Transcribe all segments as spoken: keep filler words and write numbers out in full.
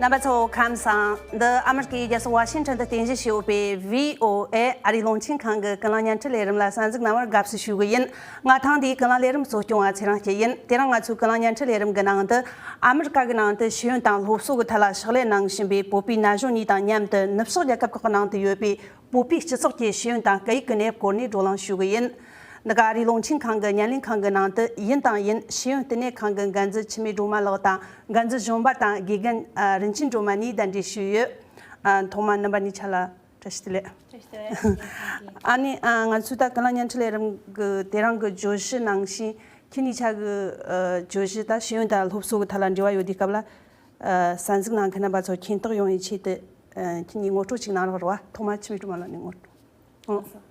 རྣམ་པ་ཚོ་ཁམས་བཟང་། འདི་ཨ་མི་རི་ཀའི་རྒྱལ་ས་ཝ་ཤིང་ཊོན་དུ་རྟེན་གཞི་བྱས་ཡོད་པའི་བྷི་ཨོ་ཨེ་ཨ་རིའི་རླུང་འཕྲིན་ཁང་གི་ཀུན་གླེང་བརྙན་འཕྲིན་ལས་རིམ་ལ་གསན་གཟིགས་གནང་བར་དགའ་བསུ་ཞུ་གི་ཡིན། ང་ཐེངས་འདིའི་ཀུན་གླེང་ལས་རིམ་གཙོ་སྐྱོང་བ་ཚེ་རིང་སྐྱིད་ཡིན། དེ་རིང་ང་ཚོའི་ཀུན་གླེང་བརྙན་འཕྲིན་ལས་རིམ་གྱི་ནང་དུ། ཨ་མི་རི་ཀ་གི་ནང་དུ་ཤེས་ཡོན་དང་སློབ་གསོ་གི་ཐད་ལ་ཕྱག་ལས་གནང་བཞིན་པའི་བོད་པའི་ན་གཞོན་གཉིས་དང་མཉམ་དུ། ནུབ་ཕྱོགས་རྒྱལ་ཁབ་ཁག་གི་ནང་དུ་ཡོད་པའི་བོད་པའི་སྤྱི་ཚོགས་ཀྱི་ཤེས་ཡོན་དང་སྐད་ཡིག་གི་གནས་བབ་སྐོར་ནས་བགྲོ་གླེང་ཞུ་གི་ཡིན། འདི་ག་ཨ་རིའི་རླུང་འཕྲིན་ཁང་གི་བརྙན་ལེན་ཁང་གི་ནང་དུ་ཡིན་དང་ཡིན་ཤེས་ཡོན་བསྟི་གནས་ཁང་གི་འགན་འཛིན་འཆི་མེད་སྒྲོལ་མ་ལགས་དང་། འགན་འཛིན་གཞོན་པ་དང་དགེ་རྒན་ཨ་རིན་ཆེན་སྒྲོལ་མ་གཉིས་གདན་འདྲེན་ཞུས་ཡོད། ཨ། ཐོག་མར་རྣམ་པ་གཉིས་ཆ་ལ་བཀྲ་ཤིས་བདེ་ལེགས། བཀྲ་ཤིས་བདེ་ལེགས། ཨ་ནི། ཨ། ང་ཚོས་ད་ཀུན་གླེང་བརྙན་འཕྲིན་ལས་རིམ་གྱི་དེ་རིང་གི་བརྗོད་གཞི་ནང་བཞིན་ཁྱེད་གཉིས་ཆ་གི་ཨ་བརྗོད་གཞི་ད་ཤེས་ཡོན་དང་སློབ་གསོ་གི་ཐད་ལ་འབྲེལ་བ་ཡོད་དུས་སྐབས་ལ། ཨ། གསན་གཟིགས་གནང་མཁན་རྣམ་པ་ཚོ་མཁྱེན་རྟོགས་ཡོང་བའི་ཆེད་དུ། ཨ། ཁྱེད་གཉིས་ངོ་སྤྲོད་ཅིག་གནང་རོགས། རེད་བ། ཐོག་མར་འཆི་མེད་སྒྲོལ་མ་ལགས་ནས་ངོ་སྤྲོད། ཨོ།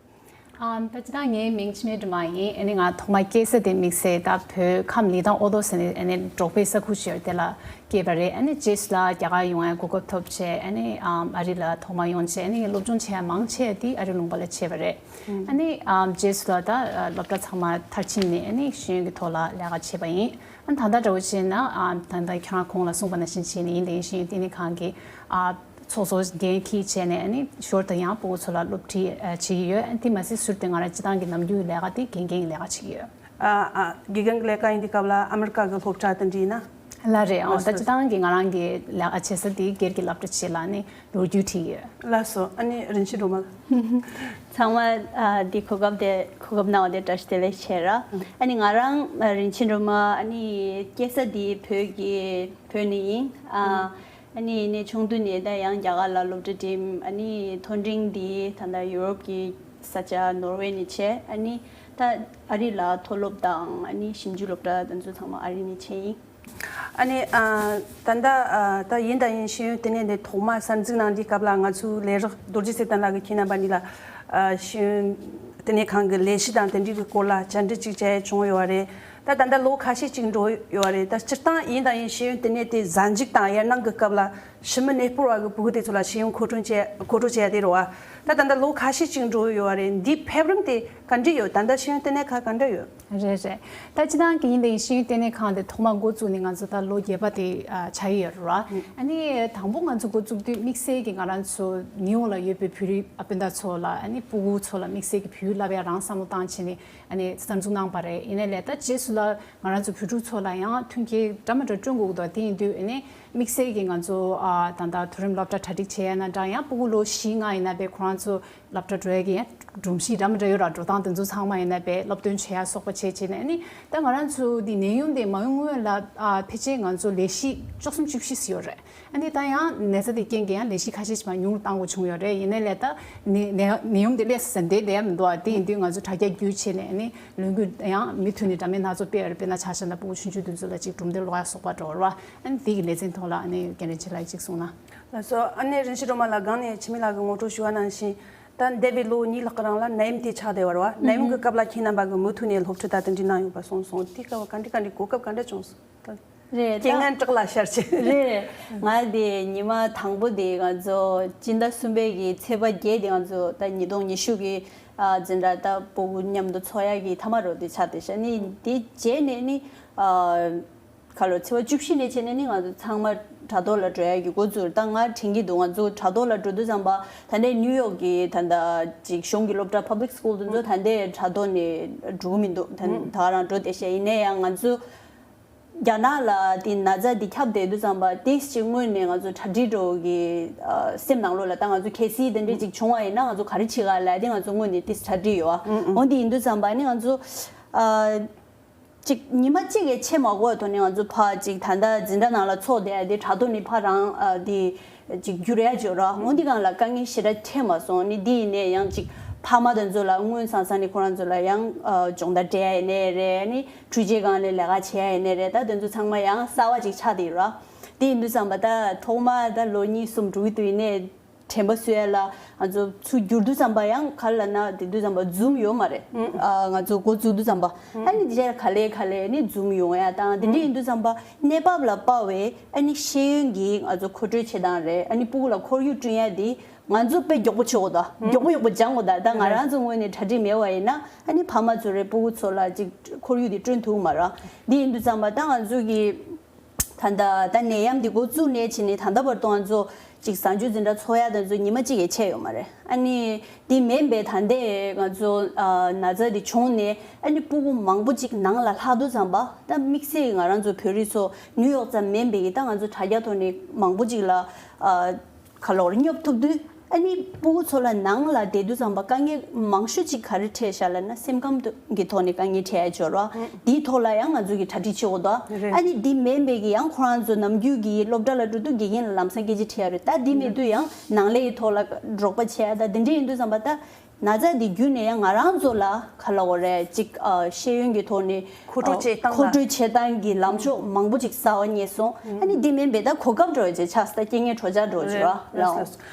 ཨ། ད་སྤྱིར་བཏང་ངའི་མིང་འཆི་མེད་སྒྲོལ་མ་ཡིན། ཨ་ནི་ང་ཐོག་མ་སྐྱེས་ས་དེ་དམིགས་བསལ་ད་བོད་ཁམས་ལི་ཐང་ཨོ་ཏོ་ཟེར་ནས། ཨ་ནི་འབྲོག་པའི་ས་ཁུལ་ཞིག་ཡོད་དེ་ལ་སྐྱེས་པ་རེད། ཨ་ནི་རྗེས་སུ་ལ་རྒྱ་གར་ཡོང་ཡ་གོ་སྐབས་ཐོབ་བྱས། ཨ་ནི་ཨམ་ཨ་རི་ལ་ཐོག་མ་ཡོང་བྱས། ཨ་ནི་ངས་སློབ་སྦྱོང་བྱས་ཡ་མང་ཆེ་བ་དེ་ཨ་རིའི་ལུང་པ་ལ་བྱས་པ་རེད། ཨ་ནི་ཨམ་རྗེས་སུ་ལ་ད་སློབ་གྲྭ་ཚང་མ་མཐར་ཕྱིན་ནས། ཨ་ནི་ཤེས་ཡོན་གྱི་ཐོག་ལ་ལས་ཀ་བྱས་པ་ཡིན། ཨ་ནི་ད་ལྟ་འདྲ་བོ་བྱས་ན། ཨ། ད་ལྟ་ཁྱེད་རང་གོང་ལ་གསུངས་པ་ནང་བཞིན་བྱས་ནས་ཡིན། དེ་ཡིན་ཞིང་བསྟི་གནས་ཁང་གི་ཨ་ཚོགས་གཙོ་འགན་འཁྱེར་བྱས་ནས། ཨ་ནི་ཞོར་དུ་ཡང་སྤུ་གུ་ཚོ་ལ་སློབ་ཁྲིད་ཨ་བྱེད་ཀྱི་ཡོད། ཨ་ནི་དེ་མ་ཟད་ཟུར་དུ་ང་རང་སྤྱིར་བཏང་གི་ནམ་རྒྱུན་གྱི་ལས་ཀ་དེ་དགེ་རྒན་གྱི་ལས་ཀ་བྱེད་ཀྱི་ཡོད། ཨ། ཨ། དགེ་རྒན་གྱི་ལས་ཀ་ཡིན་དུས་སྐབས་ལ་ཨ་མི་རི་ཀ་གི་སློབ་གྲྭ་དེ་འདྲ་ཡིན་ན། ལགས་རེད། ཨོ། ལགས་ད་སོ། སྤྱིར་བཏང་གི་ང་རང་གི་ལས་ཀ་བྱེད་ས་དེ་སྒེར་གྱི་སློབ་གྲྭ་ཞིག་ལ་ནི་ལོ་རྒྱུས་ཁྲིད་ཡོད། ལགས་སོ། ཨ་ནི་རིན་ཆེན་སྒྲོལ་མ་ལགས། ཚང་མ་ཨ་འདི་གོ་སྐབས་དེ་གོ་སྐབས་གནང་བ་དེ་བཀྲ་ཤིས་བདེ་ལེགས་བྱས་ར། ཨ་ནི་ང་རང་ཨ་རིན་ཆེན་སྒྲོལ་མ། ཨ་ནི་སྐྱེས་ས་དེ་བོད་ཀྱི་བོད་ནས་ཡིན། ཨ་ཨ་ནི་ནས་ཆུང་དུས་ནས་ད་ཡང་རྒྱ་གར་ལ་སློབ་གྲྭ་འགྲིམས། ཨ་ནི་མཐོ་འབྲིང་དེ་ད་ལྟ་ཡུ་རོབ་ཀྱི་ས་ཆ་ནོར་ཝེ་ནས་བྱས། ཨ་ནི་ད་ཨ་རི་ལ་མཐོ་སློབ་དང་ཨ་ནི་ཞིབ་འཇུག་སློབ་གྲྭ་དེ་ཚོ་ཚང་མ་ཨ་རི་ནས་བྱས་ཡིན། ཨ་ནི་ཨ་ད་ལྟ་ཨ་ད་ཡིན་དང་ཡིན་ཤེས་ཡོན་བསྟི་གནས་འདི་ཐོག་མ་གསར་འཛུགས་གནང་དུས་སྐབས་ལ། ང་ཚོའི་ལས་རོགས་རྡོ་རྗེ་ཚེ་བརྟན་ལགས་ཀྱིས་ཁྱེད་རྣམ་པ་གཉིས་ལ་ཨ་ཤེས་ཡོན་བསྟི་གནས་ཁང་གི་ལས་གཞི་དང་དེ་འདྲའི་གི་སྐོར་ལ་བཅར་འདྲི་ཅིག་བྱས་བྱུང་ཡོད་པ་རེད། ད་ད་ལྟ་ལོ་ཁ་ཤས་ཅིག་འགྲོ་ཡོད་པ་རེད། ད་སྤྱིར་བཏང་ཡིན་དང་ཡིན་ཤེས་ཡོན་བསྟི་གནས་དེ་གཟའ་མཇུག་དང་དབྱར་གནང་གི་སྐབས་ལ་ཞི་མི་གནས་སྤོར་བ་གི་སྤུ་གུ་དེ་ཚོ་ལ་ཤེས་ཡོན་མཁོ་སྤྲོད་བྱས་མཁོ་སྤྲོད་བྱས་ཡ་དེ་རེད་བ། ད་ད་ལྟ་ལོ་ཁ་ཤས་ཅིག་འགྲོ་ཡོད་པ་རེད། འདིའི་ཕེབས་རིམ་དེ་ག་འདྲ་ཡོད། ད་ལྟ་ཤེས་ཡོན་བསྟི་གནས་ཁང་ག་འདྲ་ཡོད། རེད་རེད། ད་སྤྱིར་བཏང་གི་ཡིན་དེ་ཡིན་ཤེས་ཡོན་བསྟི་གནས་ཁང་དེ་ཐོག་མ་འགོ་བཙུགས་ནས་ང་ཚོ་ད་ལོ་བརྒྱད་པ་དེ་ཨ་ཆགས་ཀྱི་ཡོད་རེད་བ། ཨ་ནི་དང་པོ་ང་ཚོ་འགོ་བཙུགས་དུས་དམིགས་བསལ་གྱི་ང་རང་ཚོ་ནིའུ་ཡོག་ལ་ཡོད་པའི་བོད་རིགས་ཨ་སྤུན་ཟླ་ཚོ་ལ། ཨ་ནི་སྤུ་གུ་ཚོ་ལ་དམིགས་བསལ་གྱི་བོད་ཡིག་བསླབ་ཡ་རང་བསམ་བློ་བཏང་བྱས་ནས་ཨ་ནི་གསར་འཛུགས་གནང་བ་རེད། ཡིན་ནའི་ལས་ད་རྗེས་སུ་ལ་ང་རང་ཚོ་བོད་ཕྲུག་ཚོ་ལ་ཡང་མཐུན་རྐྱེན་འདྲ་མི་འདྲ་བསྐྲུན་དགོས་ཀྱི་འདུག་དེ་ཡིན་དུས་ཨ་ནི་དམིགས་བསལ་གྱི་ང་ཚོ་ཨ་ད་ལྟ་མཐོ་རིམ་སློབ་གྲྭ་གྲ་སྒྲིག་བྱེད་ཡ་ན་འདྲ། ཡང་སྤུ་གུ་ལོ་བཞི་ལྔ་ཡིན་ན་དཔེ་ཁོ་རང་ཚོ་སློབ་གྲྭ་འགྲོ་ཡ་གི་ཡང་སྒྲོམ་གཞི་འདྲ་མི་འདྲ་ཡོད་ར། འགྲོ་སྟངས་དེ་ཚོ་ཚང་མ་ཡིན་ན་དཔེ་སློབ་སྟོན་བྱེད་ཡ་སོགས་པ་བྱས་བྱས་ནས། ཨ་ནི་ད་ང་རང་ཚོ་འདི་ནད་ཡམས་དེ་མ་ཡོང་སྔོན་ལ་ཨ་ཕལ་ཆེར་ང་ཚོ་ལས་གཞི་བཅུ་གསུམ་བཅུ་བཞི་ཙམ་ཡོད་རེད། ཨ་ནི་ད་ཡང་ནད་ཚ་དེ་རྐྱེན་གྱིས་ཡང་ལས་གཞི་ཁ་ཤས་ཤིག་མར་ཉུང་རུ་བཏང་དགོས་བྱུང་ཡོད་རེད། ཡིན་ནའི་ལས་ད་ནད་ནད་ནད་ཡམས་དེ་སླེབས་ཟིན་བསྡད་ཡ་མི་འདུག་ཨ་དེ་ཡིན་དུས་ང་ཚོ་དྲ་རྒྱ་བརྒྱུད་བྱས་ནས་ཨ་ནི་ལས་འགུལ་ཡང་མུ་མཐུད་ནས་འདྲ་མིན་སྣ་ཚོགས་སྤེལ་བ་རེད། དཔེར་ན་ཆ་བཞག་ན་སྤུ་གུ་ཆུང་ཆུང་དེ་ཚོ་ལ་ཅིག་གྲུམ་སྟོན་སློག་ཡ་སོགས་པ་འགྲོ་བ་རེད་བ། ཨ་ནི་དེ་གི་ལེ་ཚན་ཐོག་ལ་ཨ་ནི་རྒན་རིན་ཆེན་ལགས་ཅིག་གསུངས་ན། ལགས་སོ། ཨ་ནི་རིན་ཆེན་སྒྲོལ་མ་ལགས་སྒང་ནས་འཆི་མེད་ལགས་ཀྱིས་ངོ་སྤྲོད་ཞུས་པ་ནང་བཞིན། ད་འདས་པའི་ལོ་གཉིས་ལྷག་གི་རིང་ལ་ནད་ཡམས་དེ་ཆགས་བསྡད་པ་རེད་བ། ནད་ཡམས་ཀྱི་སྐབས་ལ་ཁྱེད་རྣམ་པ་གིས་མུ་མཐུད་ནས་སློབ་ཁྲིད་དང་དེ་འདྲ་གནང་ཡོད་པ་གསུངས་སོང་། དེའི་སྐབས་ག་འདྲ་ག་འདྲ་གོ་སྐབས་ག་འདྲ་བྱུང་སོང་། རེད། རྐྱེན་ངན་བྲག་ལ་ཤར་ཆེ། རེད། ང་དེ་ཉི་མ་དང་པོ་དེ་ང་ཚོ་སྤྱི་ཟླ་གསུམ་པའི་གི་ཚེས་པ་བརྒྱད་དེ་ང་ཚོ་ད་ཉིས་སྟོང་ཉི་ཤུ་གི་ཨ་འཛིན་གྲྭ་ད་སྤུ་གུ་མཉམ་དུ་འཚོགས་ཡ་གི་མཐའ་མ་རོ་དེ་ཆགས་བསྡད་ཤག་ནི་དེ་རྗེས་ནས་ནི་ཨ་ག་ལོ་ཚེས་པ་བཅུ་བཞི་ནས་བྱས་ནས་ནི་ང་ཚོ་ཚང་མ་དྲ་ཐོག་ལ་འགྲོ་ཡ་གི་འགོ་བཙུགས། ད་ང་དྲན་གྱི་འདུག་ང་ཚོ་དྲ་ཐོག་ལ་འགྲོ་དུས་ཙམ་པ་ད་ལྟའི་ནིའུ་ཡོག་གི་ད་ལྟ་ཅིག་གཞུང་གི་སློབ་གྲྭ་public school དེ་ཚོ་ད་ལྟའི་དྲ་ཐོག་ནས་འགྲོ་གི་མི་འདུག་ད་ད་ག་རང་འགྲོ་བསྡད་ཤག་ཡིན་ནའི་ཡང་ང་ཚོ་རྒྱ་ནག་ལ་དེ་ན་ཚ་དེ་ཁྱབ་བསྡད་དུས་ཙམ་པ་དེ་ཅིག་སྔོན་ནས་ང་ཚོ་གྲ་སྒྲིག་འགྲོ་གི་ཨ་སེམས་ནང་ལོགས་ལ་ད་ང་ཚོ་གལ་སྲིད་དེ་འདྲ་ཅིག་བྱུང་བ་ཡིན་ན་ང་ཚོ་ག་རེ་བྱེད་ག་ལབ་དེ་ང་ཚོ་སྔོན་ནས་དེ་གྲ་སྒྲིག་ཡོད་ཨ། འོ་དེ་ཡིན་དུས་ཙམ་པ་ནི་ང་ཚོ་ཨ་ཅིག་ཉི་མ་གཅིག་གི་ཆད་མ་འགོར་བར་དུ་ནི་ང་ཚོ་ཕར་ཅིག་ད་ལྟ་འཛིན་གྲྭ་ནང་ལ་འཚོགས་བསྡད་ཡ་དེ་དྲ་ཐོག་ནས་ཕར་རང་ཨ་དེ་ཅིག་བསྒྱུར་ཡ་ཅིག་ཡོད་ར། འོ་འདི་སྒང་ལ་དཀའ་ངལ་ཞེ་དྲག་འཕྲད་མ་སོང་། ནི་འདི་ཡིན་ནའི་ཡང་ཅིག་ཕ་མ་དེ་ཚོ་ལ་སྔོན་སང་སང་ནས་ཁོ་རང་ཚོ་ལ་ཡང་ཨ་སྦྱོང་བརྡར་སྤྲད་ཡ་ཡིན་ནའི་རེད། ནི་འཕྲུལ་ཆས་སྒང་ལ་ལས་ཀ་བྱེད་ཡ་ཡིན་ནའི་རེད། ད་དེ་ཚོ་ཚང་མ་ཡང་གསར་པ་ཅིག་ཆགས་བསྡད་ཡོད་ར། དེ་ཡིན་དུས་ཙམ་པ་ད་ཐོག་མ་ད་ལོ་གཉིས་གསུམ་དྲུག་གི་དུས་ཡིན་ནའི་དྲན་པ་གསོ་ཡ་ལ་ང་ཚོ་ཚུར་བསྒྱུར་དུས་ཙམ་པ་ཡང་ག་རེ་ལབ་ན་དེ་དུས་ཙམ་པ་ཛུམ་ཡོད་མ་རེད། ཨ་ང་ཚོ་འགོ་བཙུགས་དུས་ཙམ་པ་ཨ་ནི་དེ་རྗེས་ག་ལེ་ག་ལེ་ནི་ཛུམ་ཡོང་ཡ་དང་དེ་འདྲ་ཡིན་དུས་ཙམ་པ་གནས་བབ་ལ་དཔག་པའི་ཨ་ནི་ཤེས་ཡོན་གྱི་ང་ཚོ་མཁོ་སྤྲོད་བྱེད་སྟངས་རེད། ཨ་ནི་སྤུ་གུ་ལ་ཁོར་ཡུག་བསྐྲུན་ཡ་དེ་ང་ཚོ་དཔེ་མགྱོགས་པོ་བྱེད་དགོས་ད། མགྱོགས་པོ་མགྱོགས་པོ་སྦྱང་དགོས་ད། ད་ང་རང་ཚོ་ངོས་ནས་གྲ་སྒྲིག་མེད་པ་ཡིན་ན་ཨ་ནི་ཕ་མ་ཚོ་རེད་སྤུ་གུ་ཚོ་ལ་ཅིག་ཁོར་ཡུག་དེ་བསྐྲུན་ཐུབ་མ་རེད། འདི་ཡིན་དུས་ཙམ་པ་ད་ང་ཚོ་གི་ད་ ད་ལྟ་ད་ནད་ཡམས་འདི་འགོ་བཙུགས་ནས་བྱས་ནས་ད་ལྟ་བར་དུ་ང་ཚོ་ཅིག་གཟའ་མཇུག་འཛིན་གྲྭ་ཚོགས་ཡ་དེ་ཚོ་ཉི་མ་གཅིག་ཡང་ཆད་ཡོད་མ་རེད། ཨ་ནི་འདི་མིན་པའི་ད་ལྟའི་ང་ཚོ་ཨ་ན་ཚ་འདི་བྱུང་ནས་ཨ་ནི་སྤུ་གུ་མང་པོ་ཅིག་ནང་ལ་ལྷག་དུས་ཙམ་པ་ད་དམིགས་བསལ་ང་རང་ཚོ་བོད་རིགས་ཚོ་ནིའུ་ཡོག་ཙམ་མིན་པའི་ད་ང་ཚོ་དྲ་རྒྱ་ཐོག་ནས་མང་པོ་ཅིག་ལ་ཨ་ག་ལོར་སྙོབ་ཐུབ་དུས། ཨ་ནི་སྤུ་གུ་ཚོ་ལ་ནང་ལ་བསྡད་དུས་ཙམ་པ་དཀའ་ངལ་མང་ཤོས་ཅིག་ག་རེ་འཕྲད་ཤག་ལབ་ན་སེམས་ཁམས་དུ་གི་ཐོག་ནས་དཀའ་ངལ་འཕྲད་ཡ་འབྱོར་བ་འདིའི་ཐོག་ལ་ཡང་ང་ཚོ་གི་གྲ་སྒྲིག་བྱེད་དགོས་དོ། རེད། ཨ་ནི་འདི་མིན་པའི་གི་ཡང་ཁོ་རང་ཚོ་ནམ་རྒྱུན་གི་སློབ་གྲྭ་ལ་འགྲོ་དུས་དགེ་རྒན་ལ་ལམ་སང་སྐད་ཆ་དྲིས་ཡ་རེད། ད་འདི་མེད་དུས་ཡང་ནང་ལས་ཡི་ཐོག་ལ་རོགས་པ་བྱེད་ཡ་ད་འདི་འདྲ་ཡིན་དུས་ཙམ་པ་ད་ན་ཚ་འདི་བརྒྱུད་ནས་ཡང་ང་རང་ཚོ་ལ་ག་ལ་འོ་རེད་ཅིག་ཨ་ཤེས་ཡོན་གི་ཐོག་ནས་མཁོ་སྤྲོད་བྱེད་སྟངས་ལ་མཁོ་སྤྲོད་བྱེད་སྟངས་ཀྱི་ལམ་ཕྱོགས་མང་པོ་ཅིག་གསར་བ་རྙེད་སོང་། ཨ་ནི་འདི་མིན་པའི་ད་གོ་སྐབས་འགྲོ་བྱེད་ཆགས་ད་རྐྱེན་ངན་གྲོས་འཆར་འགྲོ་བྱེད་ར་ལ།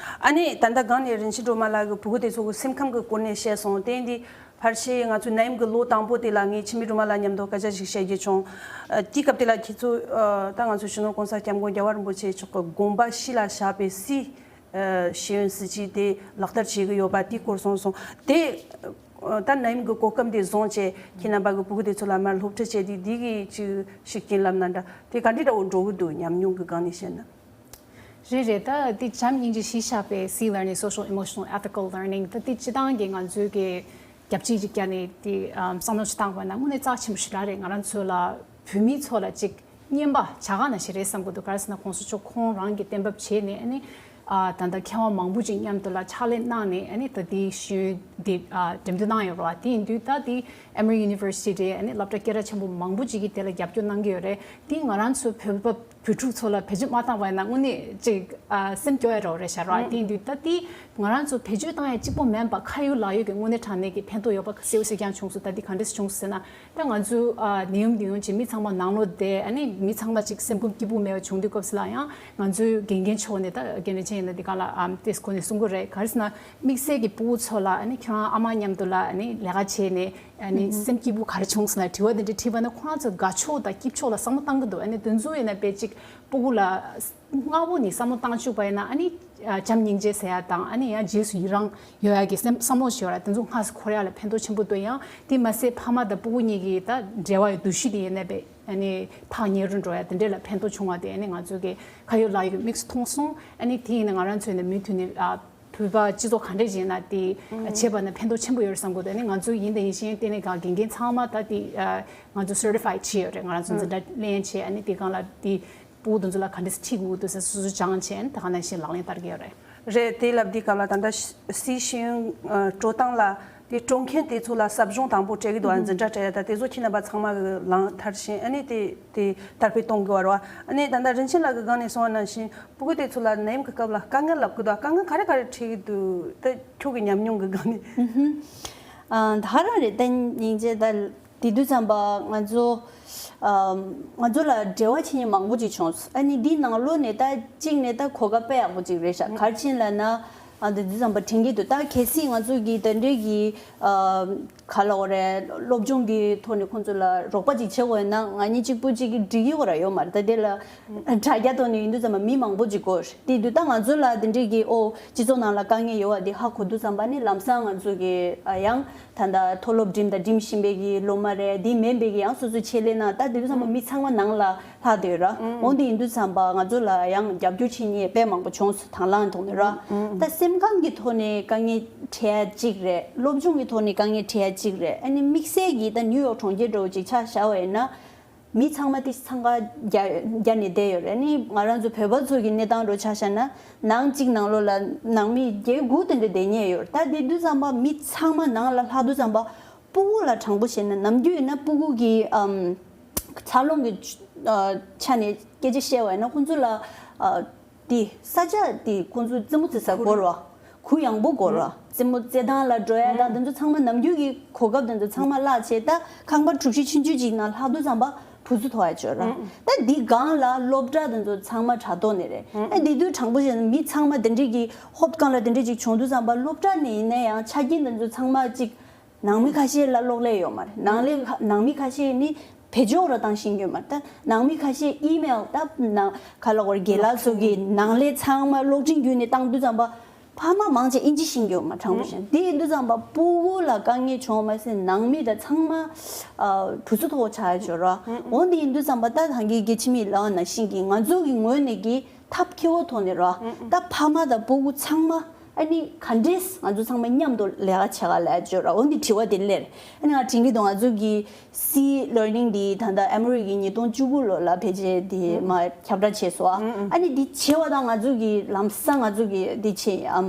ཨ་ནི་ད་ལྟ་སྒང་ནས་རིན་ཆེན་སྒྲོལ་མ་ལགས་ཀྱིས་ཕྲུ་གུ་དེ་ཚོ་གི་སེམས་ཁམས་ཀྱི་སྐོར་ནས་བཤད་སོང་། དེ་འདི་ཕལ་ཆེར་ང་ཚོའི་ནད་ཡམས་ཀྱི་ལོ་དང་པོ་དེ་ལ་ངས་འཆི་མེད་སྒྲོལ་མ་ལགས་མཉམ་དུ་སྐད་ཆ་ཞིག་བཤད་རྒྱུ་བྱུང་། ཨ་དེའི་སྐབས་དེ་ལ་ཁྱེད་ཚོ་ཨ་ད་ང་ཚོ་སྤྱི་ནོར་གོང་ས་སྐྱབས་མགོན་རྒྱལ་བ་རིན་པོ་ཆེ་མཆོག་གི་དགོངས་པ་གཞི་ལ་བཞག་པའི་སྲིད་ཨ་ཤེས་ཡོན་སྲིད་བྱུས་དེ་ལག་བསྟར་བྱེད་ཀྱི་ཡོད་པ་དེའི་སྐོར་གསུངས་སོང་། དེ་ཨ་ད་ནད་ཡམས་ཀྱི་གོ་སྐབས་འདི་བཟུང་བྱས་ཁྱེད་རྣམ་པ་གི་ཕྲུ་གུ་དེ་ཚོ་ལ་མར་སློབ་ཁྲིད་བྱས་དེ་འདི་གི་ཅིག་ཤུགས་རྐྱེན་ལབ་ན་འདྲ་དེ་ག་འདྲ་འདྲ་བོ་འགྲོ་གི་འདུག་ཉམས་མྱོང་གི་སྒང་ནས་བཤད་ན། རེད་རེད། ད་འདི་བྱམས་སྙིང་རྗེ་གཞི་བཞག་པའི་Sea Learning Social Emotional Ethical Learning ད་འདི་སྤྱི་བཏང་གི་ང་ཚོའི་གི་རྒྱབ་ཕྱི་ཅིག་བརྒྱབ་ནས་འདི་ཨམ་བསམ་བློ་ཞིག་བཏང་བ་ན་དངོས་གནས་རྩ་ཆེན་པོ་ཞིག་རང་རེད། ང་རང་ཚོ་ལ་བོད་མི་ཚོ་ལ་ཅིག་རྔན་པ་བྱ་ག་ནང་བཞིན་རེད་བསམ་གི་འདུག་ག་རེ་ཟེར་ན་གོང་ས་མཆོག་ཁོང་རང་གིས་གཏན་འབེབས་བྱས་ནས་ཨ་ནི་ཨ་ད་ལྟ་མཁས་དབང་མང་པོ་ཅིག་མཉམ་དུ་ལ་ཕྱག་ལས་གནང་ནས་ཨ་ནི་ད་འདི་ཤེས་ཡོན་འདི་ཨ་འགྲེམས་སྟོན་གནང་ཡོད་རེད་བ། དེ་ཡིན་དུས་ད་འདི་Emory University རེད། ཨ་ནི་སློབ་གྲྭ་སྐད་གྲགས་ཆེན་པོ་མང་པོ་ཅིག་གིས་དེ་ལ་རྒྱབ་སྐྱོར་གནང་གི་ཡོད་རེད། འདི་ང་རང་ཚོ་བོད་པ་བོད་ཕྲུག་ཚོ་ལ་བེད་སྤྱོད་མ་བཏང་བ་ཡིན་ན་དངོས་གནས་ཅིག་ཨ་སེམས་སྐྱོ་ཡ་འདྲ་བོ་རེད་ཤག་ར། དེ་ཡིན་དུས་ད་དེ་ང་རང་ཚོ་བེད་སྤྱོད་བཏང་ཡ་གཅིག་པོ་མིན་པ་ཁ་ཡོད་ལག་ཡོད་ཀྱི་དངོས་གནས་དྲང་གནས་ཀྱི་ཕན་ཐོགས་ཡོད་པ་གསལ་པོ་གསལ་རྐྱང་བྱུང་སོང་། ད་དེ་ག་འདྲས་བྱུང་སོང་ཟེར་ན་ད་ང་ཚོ་ཨ་ནད་ཡམས་འདི་ཡོང་ཅིག་མི་ཚང་མ་ནང་ལོགས་བསྡད་ཨ་ནི་མི་ཚང་མ་ཅིག་སེམས་ཁམས་སྐྱིད་པོ་མེད་པ་བྱུང་དུས་སྐབས་སུ་ལ་ཡང་ང་ཚོའི་དགེ་རྒན་མཆོག་ནས་ད་རྒན་རིན་ཆེན་ཡིན་ན་དེ་ག་ལ་ཨམ་ཏེས་ཁོ་ནས་གསུང་གི་རེད། ག་རེ་ཟེར་ན་དམིགས་བསལ་གྱི་ཕྲུ་གུ་ཚོ་ལ་ཨ་ནི་ཁྱོད་རང་ཨ་མ་མཉམ་དུ་ལ་ཨ་ནི་ལས་ཀ་བྱས་ནས་ཨ་ནི་སེམས་སྐྱིད་པོ་ག་རེ་བྱུང་སོང་ལ་དྲི་བ་དེ་འདྲ་དྲིས་པ་ན་ཁོ་རང་ཚོ་དགའ་ཕྱོགས་དང་སྐྱིད་ཕྱོགས་ལ་བསམ་བློ་བཏང་གི་འདུག་ཨ་ནི་དེ་ཚོ་ཡིན་ན་དཔེ་ཅིག་ཕྲུ་གུ་ལ་སྔ་པོ་ནས་བསམ་བློ་བཏང་བཅུག་པ་ཡིན་ན་ཨ་ནི་བྱམས་སྙིང་རྗེ་ཟེར་ཡ་དང་ཨ་ནི་ཡང་རྗེས་སུ་ཡི་རང་ཡོད་ཡ་གི་སེམས་བསམ་བློ་ཞིག་ཡོད་ར། དེ་ཚོ་སྔ་སེ་འཁོར་ཡ་ལ་ཕན་ཐོགས་ཆེན་པོ་འདུག་ཡང་དེ་མ་ཟད་ཕ་མ་དང་ཕྲུ་གུ་གཉིས་ཀྱི་ད་འབྲེལ་བ་ཡི་འདུ་ཤེས་དེ་ཡིན་ན་དཔེ་ཨ་ནི་ཐག་ཉེ་རུ་འགྲོ་ཡ་དེ་འདྲས་ལ་ཕན་ཐོགས་བྱུང་བ་དེ་ཨ་ནི་ང་ཚོ་གི་ཁ་ཡོད་ལག་ཡོད་ཀྱི་དམིགས་སུ་མཐོང་སོང་། ཨ་ནི་དེ་ཡིན་ན་ང་རང་ཚོས་ནི་མུ་མཐུད་ནས་ཨ། བོད་པ་སྤྱི་ཚོགས་ག་འདྲས་ཡིན་ན་དེ་བྱེད་པ་ན་ཕན་ཐོགས་ཆེན་པོ་ཡོད་བསམ་གི་འདུག་ཨ་ནི་ང་ཚོ་ཡིན་དང་ཡིན་ཞིང་དེ་ནས་གང་དགེ་རྒན་ཚང་མ་ད་དེ་ང་ཚོ་certified བྱས་ཡོད་རེད། ང་རང་ཚོ་འཛིན་གྲྭ་ལེན་བྱས་ཨ་ནི་དེ་གང་ལ་དེ་ཕྲུ་གུ་དེ་ཚོ་ལ་ག་འདྲས་ཁྲིད་དགོས་འདུག་ཟེར་སོ་སོ་སྦྱངས་བྱས་ཨ་ནི་ད་ག་ནང་བཞིན་ལག་ལེན་བསྟར་གི་ཡོད་རེད། རེད། དེ་ལབ་དུས་སྐབས་ལ་ད་ལྟ་སི་ཤེས་ཡོན་སྤྲོད་སྟངས་ལ་དེ་སྤྲོད་མཁན་དེ་ཚོ་ལ་ཟབ་སྦྱོང་དང་པོ་སྤྲད་གི་འདུག་ཨ་འཛིན་གྲྭ་སྤྲད་ཡ་ད་དེ་ཚོ་ཁྱེད་རྣམ་པ་ཚང་མ་གི་ལག་མཐར་ཕྱིན་ཨ་ནི་དེ་དེ་དར་སྤེལ་གཏོང་དགོས་པ་རེད་བ། ཨ་ནི་ད་ལྟ་རིན་ཆེན་ལགས་ཀྱི་སྒང་ནས་གསུངས་པ་ནང་བཞིན། ཕྲུ་གུ་དེ་ཚོ་ལ་ནད་ཡམས་ཀྱི་སྐབས་ལ་དཀའ་ངལ་ལབ་ཀྱི་འདུག་དཀའ་ངལ་ག་རེ་ག་རེ་འཕྲད་ཀྱི་འདུག་ད་ཁྱོད་ཀྱི་ཉམས་མྱོང་གི་སྒང་ནས། ཨ་ད་ཧ་རང་རེད། ད་སྙིང་རྗེ་ད་དེ་དུས་ཙམ་པ་ང་ཚོ་ཨ་ང་ཚོ་ལ་འབྲེལ་བ་བྱེད་མཁན་མང་པོ་ཅིག་བྱུང་། ཨ་ནི་འདིའི་ནང་ལོགས་ནས་ད་གཅིག་ནས་ད་གོ་སྐབས་དཔེ་ཡག་པོ་ཅིག་རེད་ཤག་ག་རེ་བྱས་ལབ་ན་ཨ་དེ་དུས་ཙམ་པ་དྲན་གྱི་འདུག་ད་གལ་སྲིད་ང་ཚོ་གི་ད་འདྲའི་གི་ཨ། ག་ལ་འོ་རེད། སློབ་སྦྱོང་གི་ཐོག་ནས་ཁོང་ཚོ་ལ་རོགས་པ་ཅིག་བྱེད་དགོས་ན་ང་གཉིས་གཅིག་པུ་གཅིག་གིས་འགྲིག་གི་ཡོད་ར་ཡོད་མ་རེད། ད་དེ་ལ་དྲ་རྒྱ་ཐོག་ནས་ཡིན་དུས་ཙམ་པ་མི་མང་པོ་ཅིག་དགོས་རེད། དེ་དུས་ད་ང་ཚོ་ལ་དེ་འདྲས་ཀྱི་ཨོ་སྤྱི་ཚོགས་ནང་ལ་དཀའ་ངལ་ཡོད་པ་དེ་ཧ་གོ་དུས་ཙམ་པ་ནི་ལམ་སང་ང་ཚོ་གི་ཨ་ཡང་ད་ལྟ་མཐོ་སློབ་འགྲིམས་དང་འགྲིམ་བཞིན་པའི་གི་སློབ་མ་རེད། དེ་མིན་པའི་གི་ཡང་སོ་སོའི་ཆེད་ལས་ནང་ད་དེ་དུས་ཙམ་པ་མི་ཚང་མ་ནང་ལ་ལྷག་བསྡད་ཡོད་ར། འོ་འདི་ཡིན་དུས་ཙམ་པ་ང་ཚོ་ལ་ཡང་རྒྱབ་སྐྱོར་བྱེད་མཁན་དཔེ་མང་པོ་བྱུང་སོང་དང་བླངས་ཐོག་ནས་ར། ད་སེམས་ཁམས་ཀྱི་ཐོག་ནས་དཀའ་ངལ་འཕྲད་ཡ་གཅིག་རེད། སློབ་སྦྱོང་གི་ཐོག་ནས་དཀའ་ངལ་འཕྲད་ཡ་གཅིག་རེད། ཨ་ནི་དམིགས་བསལ་གྱིས་ད་ནིའུ་ཡོག་གྲོང་ཁྱེར་འདྲ་བོ་ཅིག་ཆ་བཞག་པ་ཡིན་ན་མི་ཚང་མ་དེ་འཚང་ཁ་རྒྱ་རྒྱ་ནས་བསྡད་ཡོད་རེད། ཨ་ནི་ང་རང་ཚོ་བོད་པ་ཚོ་གི་གནས་སྟངས་འདྲ་བོ་ཆ་བཞག་ན་ནང་གཅིག་ནང་ལོགས་ལ་ནང་མི་བརྒྱད་དགུ་དེ་འདྲ་བསྡད་མཁན་ཡོད་རེད། ད་དེ་དུས་ཙམ་པ་མི་ཚང་མ་ནང་ལ་ལྷག་དུས་ཙམ་པ་སྤུ་གུ་ལ་དྲང་པོ་བཤད་ན་ནམ་རྒྱུན་ཡིན་ན་སྤུ་གུ་གི་ཨམ། འཚར་ལོངས་ཀྱི་ཨ་ཆ་ནས་སྐད་ཆ་བཤད་པ་ཡིན་ན་ཁོང་ཚོ་ལ་ཨ་དེ་ས་ཆ་དེ་ཁོང་ཚོ་རྩེད་མོ་རྩེ་ས་དགོས་རེད་བ། གུ་ཡངས་པོ་དགོས་རེད་བ། རྩེད་མོ་རྩེ་སྟངས་ལ་འགྲོ་ཡ་དང་དེ་ཚོ་ཚང་མ་ནམ་རྒྱུན་གྱི་གོ་སྐབས་དེ་ཚོ་ཚང་མ་བརླག་བྱས་ད་ཁང་པ་གྲུ་བཞི་ཆུང་ཆུང་ཅིག་ནང་ལྷག་དུས་ཙམ་པ་གྲུ་ཟུར་མཐོ་བ་བྱོས་ར། ད་འདི་སྒང་ལ་སློབ་གྲྭ་དེ་ཚོ་ཚང་མ་དྲ་ཐོག་ནས་རེད། ཨ་འདི་དུས་དྲང་པོ་བཤད་ན་མི་ཚང་མ་དེ་འདྲས་ཀྱི་ཧོབ་སྒང་ལ་དེ་འདྲས་ཅིག་བྱུང་དུས་ཙམ་པ་སློབ་གྲྭ་ནས་ཡིན་ན་ཡང་ཆ་རྐྱེན་དེ་ཚོ་ཚང་མ་ཅིག་ནང་མི་ཁ་ཤས་ལ་གློག་ཀླད་ཡོད་མ་རེད། ནང་ལས་ཁ་ནང་མི་ཁ་ཤས་ནི་བེད་སྤྱོད་ར་བཏང་ཤེས་ཀྱི་ཡོད་མ་རེད། ད་ནང་མི་ཁ་ཤས་ཨི་མེལ་ད་ནང་ག་ལ་གོ་རེད་རྒན་ལགས་ཚོ་གི་ནང་ལས་ཚང་མ་གློག་འཕྲིན་བརྒྱུད་ནས་བཏང་དུས་ཙམ་པ་ ཕ་མ་མང་ཆེ་ཨིན་ཇི་ཤེས་ཀྱི་ཡོད་མ། དྲང་པོ་བཤད་ན་དེ་ཡིན་དུས་ཙམ་པ་སྤུ་གུ་ལ་དཀའ་ངལ་བྱུང་མ་ཟད་ནང་མི་དང་ཚང་མ་ཨ་གྲུ་ཚོ་ཐོག་ཆགས་ཡོད་ར། འོ་འདི་ཡིན་དུས་ཙམ་པ་ད་ད་གིན་རྒན་འཆི་མེད་ལགས་ནང་བཞིན་གྱི་ང་ཚོ་གི་ངོས་ནས་ཀྱི་ཐབས་མཁས་པོ་ཐོག་ནས་ར། ད་ཕ་མ་དང་སྤུ་གུ་ཚང་མ་ཨ་ནི་ག་འདྲས་ང་ཚོ་ཚང་མ་མཉམ་དུ་ལས་ཀ་བྱེད་ག་ལབ་ཡོད་ར། འོ་འདི་དྲི་བ་དེ་སླེབས། ཨ་ནི་ང་དྲན་གྱི་འདུག་ང་ཚོ་གི་སི་ལར་ནིང་འདི་ད་ལྟ་ཨ་མི་རི་ཀའི་ཉིས་སྟོང་བཅུ་དགུ་ལོ་ལ་ཕལ་ཆེར་འདི་མ་ཁྱབ་བསྒྲགས་བྱས་སོང་། ཨ་ནི་འདི་བྱས་པ་དང་ང་ཚོ་གི་ལམ་སང་ང་ཚོ་གི་འདི་བྱས་ཨམ་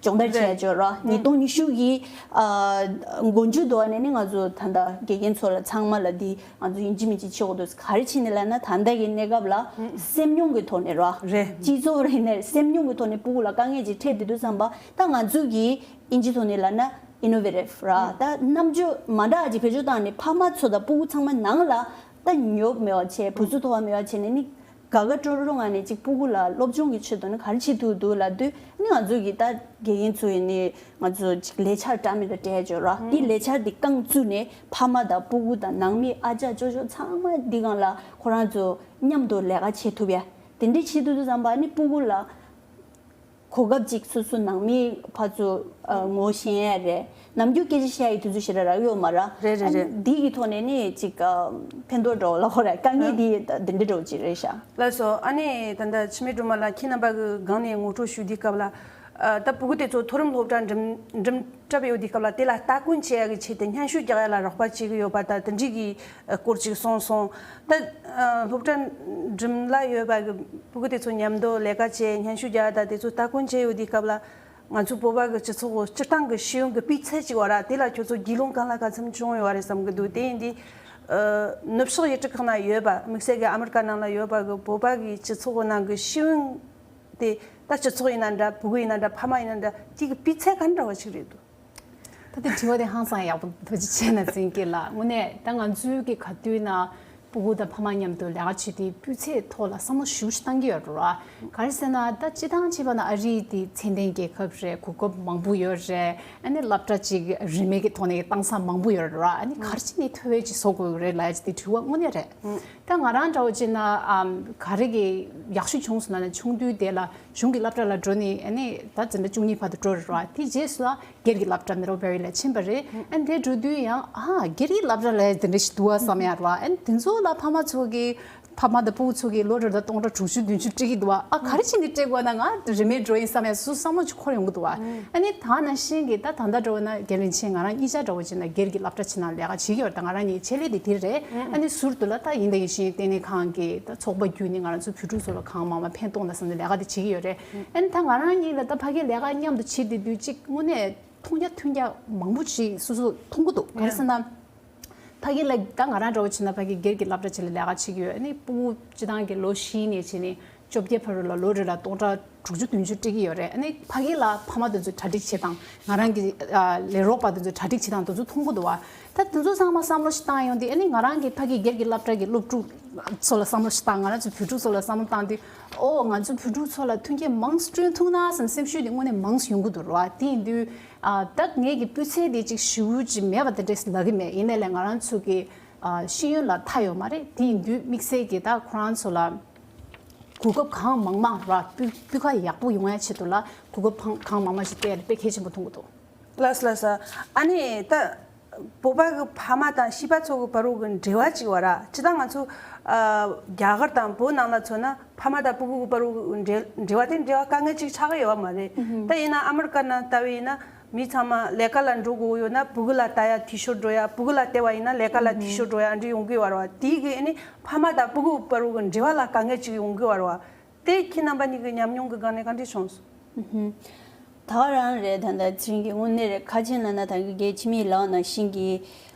སྦྱོང་བརྡར་བྱས་ཡོད་ར། ཉིས་སྟོང་ཉི་ཤུ་གི་ཨ་མགོ་མཇུག་དུ་ནས་ནི་ང་ཚོ་ད་ལྟ་དགེ་རྒན་ཚོ་ལ་ཚང་མ་ལ་འདི་ང་ཚོ་ཡིན་གཅིག་མིན་གཅིག་བྱེད་དགོས་འདུག་ག་རེ་བྱས་ནས་ལབ་ན་ད་ལྟ་གི་གནས་སྐབས་ལ་སེམས་མྱོང་གི་ཐོག་ནས་ར། རེད། སྤྱི་ཚོགས་རེ་ནས་སེམས་མྱོང་གི་ཐོག་ནས་སྤུ་གུ་ལ་དཀའ་ངལ་ཅིག་འཕྲད་དེ་དུས་ཙམ་པ་ད་ང་ཚོ་གི་ཨིན་ཇི་ཐོག་ནས་ལབ་ན་ཨི་ནོ་ཝེ་ཊིབ་ར། ད་རྣམ་དཔྱོད་མ་འདྲ་ཅིག་བེད་སྤྱོད་བཏང་ནས་ཕ་མ་ཚོ་དང་སྤུ་གུ་ཚང་མ་ནང་ལ་ད་ཉོབ་མེད་པ་བྱས། བུ་ཚོ་མཐོ་བ་མེད་པ་བྱས་ནས་ནི་དགའ་དགའ་སྤྲོ་སྤྲོ་ངང་ནས་ཅིག་སྤུ་གུ་ལ་སློབ་སྦྱོང་གི་ཆེད་དུ་ནི་ག་རེ་བྱེད་ཐུབ་འདུག་ལབ་དུས་ནི་ང་ཚོ་གི་ད་དགེ་རྒན་ཚོ་ཡིན་ནི་ང་ཚོ་ཅིག་ལས་འཆར་འདྲ་མི་འདྲ་སྤྲད་ཡོད་ར། དེ་ལས་འཆར་དེ་རྐང་བཙུགས་ནས་ཕ་མ་དང་སྤུ་གུ་དང་ནང་མི་ཨ་ཅག་ཅོ་ཅོ་ཚང་མ་འདི་སྒང་ལ་ཁོ་རང་ཚོ་མཉམ་དུ་ལས་ཀ་བྱེད་ཐུབ་ཡ། དེ་འདྲའི་བྱེད་ཐུབ་དུས་ཙམ་པ་ནི་སྤུ་གུ་ལ་གོ་སྐབས་ཅིག་སོ་སོ་ནང་མི་ཕར་ཚུར་ཨ་ངོ་ཤེས་ཡ་རེད། ནམ་རྒྱུན་སྐད་ཆ་བཤད་ཡ་དུས་ཚོད་ཞེ་དྲག་རག་ཡོད་མ་ར། རེད་རེད་རེད། ཨ་ནི་འདི་གི་ཐོག་ནས་ནི་ཅིག་ཨ་ཕན་ཐོགས་འགྲོ་ལ་ཧོ་ར་དཀའ་ངལ་འདི་འདི་འདྲ་འགྲོ་ཅིག་རེད་ཤག་ལགས་སོ། ཨ་ནི་ད་ལྟ་འཆི་མེད་སྒྲོལ་མ་ལགས་ཁྱེད་རྣམ་པ་གི་སྒང་ནས་ངོ་སྤྲོད་ཞུ་དུས་སྐབས་ལ་ཨ་ད་སྤུ་གུ་དེ་ཚོ་མཐོ་རིམ་སློབ་གྲྭ་འགྲིམ་འགྲིམ་གྲབས་ཡོད་དུས་སྐབས་ལ་དེ་ལ་སྟ་གོན་བྱེད་ཡ་གི་ཆེད་དུ་སྙན་ཞུ་རྒྱག་ཡ་ལ་རོགས་པ་བྱེད་གི་ཡོད་པ་དང་དེ་འདྲའི་གི་སྐོར་ཅིག་གསུངས་སོང་། ད་སློབ་གྲྭ་འགྲིམ་ལ་ཡོད་པ་གི་སྤུ་གུ་དེ་ཚོ་མཉམ་དུ་ལས་ཀ་བྱས་སྙན་ཞུ་རྒྱག་ཡ་དང་དེ་ཚོ་སྟ་གོན་བྱས་ཡོད་དུས་སྐབས་ལ་ང་ཚོ་བོད་པ་གི་སྤྱི་ཚོགས་སྤྱིར་བཏང་གི་ཤེས་ཡོན་གི་སྤུས་ཚད་ཅིག་བ་ར་དེ་ལ་ཁྱོད་ཚོ་རྒྱུས་ལོན་གང་ལ་གང་འཚམ་བྱུང་ཡོད་པ་རེད་བསམ་གི་འདུག་དེ་ཡིན་དུས་ནུབ་ཕྱོགས་ཡུལ་གྲུ་ཁག་ན་ཡོད་པ་དམིགས་བསལ་གི་ཨ་མི་རི་ཀ་ནང་ལ་ཡོད་པ་གི་བོད་པ་གི་སྤྱི་ཚོགས་ནང་གི་ཤེས་ཡོན་དེ་ད་སྤྱི་ཚོགས་ཡིན་ན་འདྲ་སྤུ་གུ་ཡིན་ན་འདྲ་ཕ་མ་ཡིན་ན་འདྲ་དེ་གི་སྤུས་ཚད་ག་འདྲ་བ་ཞིག་རེད་འདུག་ད་དེ་དྲི་བ་དེ་ཧང་སང་ཡག་པོ་ཐུགས་རྗེ་ཆེ་ན་འཛིན་སྐྱིད་ལགས། དངོས་གནས་ད་ང་ཚོའི་གི་ག་དུས་ན་སྤུ་གུ་དང་ཕ་མ་མཉམ་དུ་ལས་ཀ་བྱེད་དུས་སྤུས་ཚད་ཐོག་ལ་བསམ་བློ་ཞེ་པོ་ཅིག་བཏང་གི་ཡོད་རེད་བ། ག་རེ་ཟེར་ན་ད་སྤྱི་བཏང་བྱས་པ་ན་ཨ་རི་དེ་ཚད་ལྡན་རྒྱལ་ཁབ་རེད། གོ་སྐབས་མང་པོ་ཡོད་རེད། ཨ་ནི་སློབ་གྲྭ་ཅིག་རིན་མེད་ཀྱི་ཐོག་ནས་བཏང་ས་མང་པོ་ཡོད་རེད་བ། ཨ་ནི་ག་རེ་བྱས་ནས་ཐོབ་ཡ་ཅིག་བཟོ་དགོས་ཀྱི་རེད་ལབ་ཡ་ཅིག་དེ་དྲི་བ་དངོས་གནས་རེད། ད་ང་རང་འདྲ་བོ་བྱས་ན་ཨམ་ག་རེ་གི་ཡག་ཤོས་བྱུང་སོང་ལབ་ན་ཆུང་དུས་དེ་ལ་གཞུང་གི་སློབ་གྲྭ་ལ་འགྲོ་ནས་ཨ་ནི་ད་འཛིན་གྲྭ་བཅུ་གཉིས་བར་དུ་འགྲོ་རེད་བ། དེ་རྗེས་སུ་ལ་སྒེར་གྱི་སློབ་གྲྭ་མེ་རོ་བེ་རི་ལ་ཕྱིན་པ་རེད། ཨ་ནི་དེ་འགྲོ་དུས་ཡང་ཨ་སྒེར་གྱི་སློབ་གྲྭ་ལ་དེ་འདྲ་ཞིག་འདུག་བ་བསམ་ཡ་རེད་བ། ཨ་ནི་དེ་ཚོ་ལ་ཕ་མ་ཚོ་གི་ཕ་མ་དང་སྤུ་གུ་ཚོ་གི་ལོ་རེ་ལ་སྟོང་ཕྲག་དྲུག་ཅུ་བདུན་ཅུ་སྤྲད་ཀྱི་འདུག་བ། ཨ་ག་རེ་བྱས་ནས་སྤྲད་དགོས་ན་ང་རིན་མེད་འགྲོ་ཡིན་བསམ་ཡ་སུ་བསམ་བློ་ཅིག་འཁོར་ཡོང་གི་འདུག་བ། ཨ་ནི་ད་ནང་བཞིན་གྱི་ད་ད་ལྟ་འགྲོ་ན་རྒན་རིན་ཆེན་ང་རང་གཉིས་ཆ་འདྲ་བོ་བྱས་ན་སྒེར་གྱི་སློབ་གྲྭ་ཆེ་ནང་ལས་ཀ་བྱེད་ཀྱི་ཡོད་རེད། ད་ང་རང་གཉིས་ཆེད་ལས་དེ་དེ་རེད། ཨ་ནི་ཟུར་དུ་ལ་ད་ཡིན་ད་ཡིན་ཞིང་ལྟེ་གནས་ཁང་གི་ད་ཚོགས་པ་བརྒྱུད་ནས་ང་རང་ཚོ་བོད་ཕྲུག་ཚོ་ལ་གང་མང་མང་ཕན་ཐོགས་ན་བསམ་ནས་ལས་ཀ་དེ་བྱེད་ཀྱི་ཡོད་རེད། ཨ་ནི་ད་ང་རང་གཉིས་ལ་ད་ཕ་གིའི་ལས་ཀ་མཉམ་དུ་བྱེད་བསྡད་དུས་གཅིག་དངོས་གནས་མཐོང་རྒྱ་ཐོས་རྒྱ་མང་པོ་ཞིག་སོ་སོ་མཐོང་གི་འདུག་ག་རེ་ཟེར་ན། ཕ་གི་ལ་ད་ང་རང་འདྲ་བོ་བྱས་ན་ཕ་གི་སྒེར་གྱི་སློབ་གྲྭ་ཆེ་ལ་ལས་ཀ་བྱེད་ཀྱི་ཡོད། ཨ་ནི་སྤུ་གུ་སྤྱི་བཏང་གི་ལོ་བཞི་ནས་བྱས་ནས་བཅོ་བརྒྱད་བར་ལ་ལོ་རེ་ལ་སྟོང་ཕྲག་དྲུག་ཅུ་བདུན་ཅུ་སྤྲད་ཀྱི་ཡོད་རེད། ཨ་ནི་ཕ་གི་ལ་ཕ་མ་དེ་ཚོས་གྲ་སྒྲིག་བྱེད་སྟངས་ང་རང་གི་ཨ་ལས་རོགས་པ་དེ་ཚོས་གྲ་སྒྲིག་བྱེད་སྟངས་དེ་ཚོ་མཐོང་གི་འདུག་བ། ད་དེ་ཚོ་ཚང་མ་བསམ་བློ་ཞིག་བཏང་ཡོང་དུས་ཨ་ནི་ང་རང་གི་ཕ་གི་སྒེར་གྱི་སློབ་གྲྭ་གི་སློབ་ཕྲུག་ཚོ་ལ་བསམ་བློ་ཞིག་བཏང་། ང་རང་ཚོ་བོད་ཕྲུག་ཚོ་ལ་བསམ་བློ་བཏང་དུས་ཨོ་ང་ཚོ་བོད་ཕྲུག་ཚོ་ལ་མཐུན་རྐྱེན་མང་སྤྲོད་ཐུབ་ན་བསམ་སེམས་ཤུགས་དེ་དངོས་གནས་མང་ཡོང་གི་འདུག་བ། དེ་ཡིན་དུས། ཨ་ད་ངེད་ཀྱི་སྤུས་ཚད་དེ་ཅིག་ཞེ་པོ་ཅིག་མེད་པ་དེ་འདྲས་ལབ་ཀྱི་མེད། ཡིན་ནའི་ལས་ང་རང་ཚོ་གི་ཨ་ཤེས་ཡོན་ལ་མཐའ་ཡོད་མ་རེད། དེ་ཡིན་དུས་དམིགས་བསལ་གྱི་ད་ཁོ་རང་ཚོ་ལ་གོ་སྐབས་གང་མང་མང་ར་སྤུས་སྤུས་ཀ་ཡག་པོ་ཡོང་ཡ་ཆེད་དུ་ལ་གོ་སྐབས་གང་གང་མང་མང་ཞིག་སྤྲད་ཡ་དེ་དཔེ་གལ་ཆེན་པོ་མཐོང་གི་འདུག་ལགས་སོ་ལགས་སོ། ཨ་ནི་ད་བོད་པ་གི་ཕ་མ་དང་བྱིས་པ་ཚོ་གི་བར་རུ་གི་འབྲེལ་བ་ཅིག་བ་ར་ཅི་ད་ང་ཚོ་ཨ་རྒྱ་གར་དང་བོད་ནང་ལ་མཚོན་ན། ཕ་མ་དང་སྤུ་གུ་གི་བར་དུ་འབྲེལ་འབྲེལ་བ་དེ་འབྲེལ་བ་དཀའ་ངལ་ཅིག་ཆགས་ཀྱི་ཡོད་པ་མ་རེད། ད་ཡིན་ན་ཨ་མི་རི་ཀ་ནང་ལྟ་བུ་ཡིན་ན་མི་ཚང་མ་ལས་ཀ་ལ་འགྲོ་དགོས་ཡོད་ན་སྤུ་གུ་ལ་ལྟ་ཡ་འཐུས་ཤོར་འགྲོ་ཡ། སྤུ་གུ་ལ་བལྟས་པ་ཡིན་ན་ལས་ཀ་ལ་འཐུས་ཤོར་འགྲོ་ཡ་འདྲ་ཡོང་གི་ཡོད་རེད་བ། དེའི་གི་ཨ་ནི་ཕ་མ་དང་སྤུ་གུ་བར་དུ་འབྲེལ་བ་ལ་དཀའ་ངལ་ཅིག་ཡོང་གི་ཡོད་རེད་བ། དེ་ཁྱེད་རྣམ་པ་གཉིས་ཀྱི་ཉམས་མྱོང་གི་སྒང་ནས་ག་འདྲ་བྱུང་སོང་། ད་ག་རང་རེད། ད་ལྟ་ཚེ་རིང་གི་དངོས་གནས་རེད། ཁ་ཆེ་ན་ན་ད་གི་རྒན་འཆི་མེད་ལགས་ནང་བཞིན་གྱི་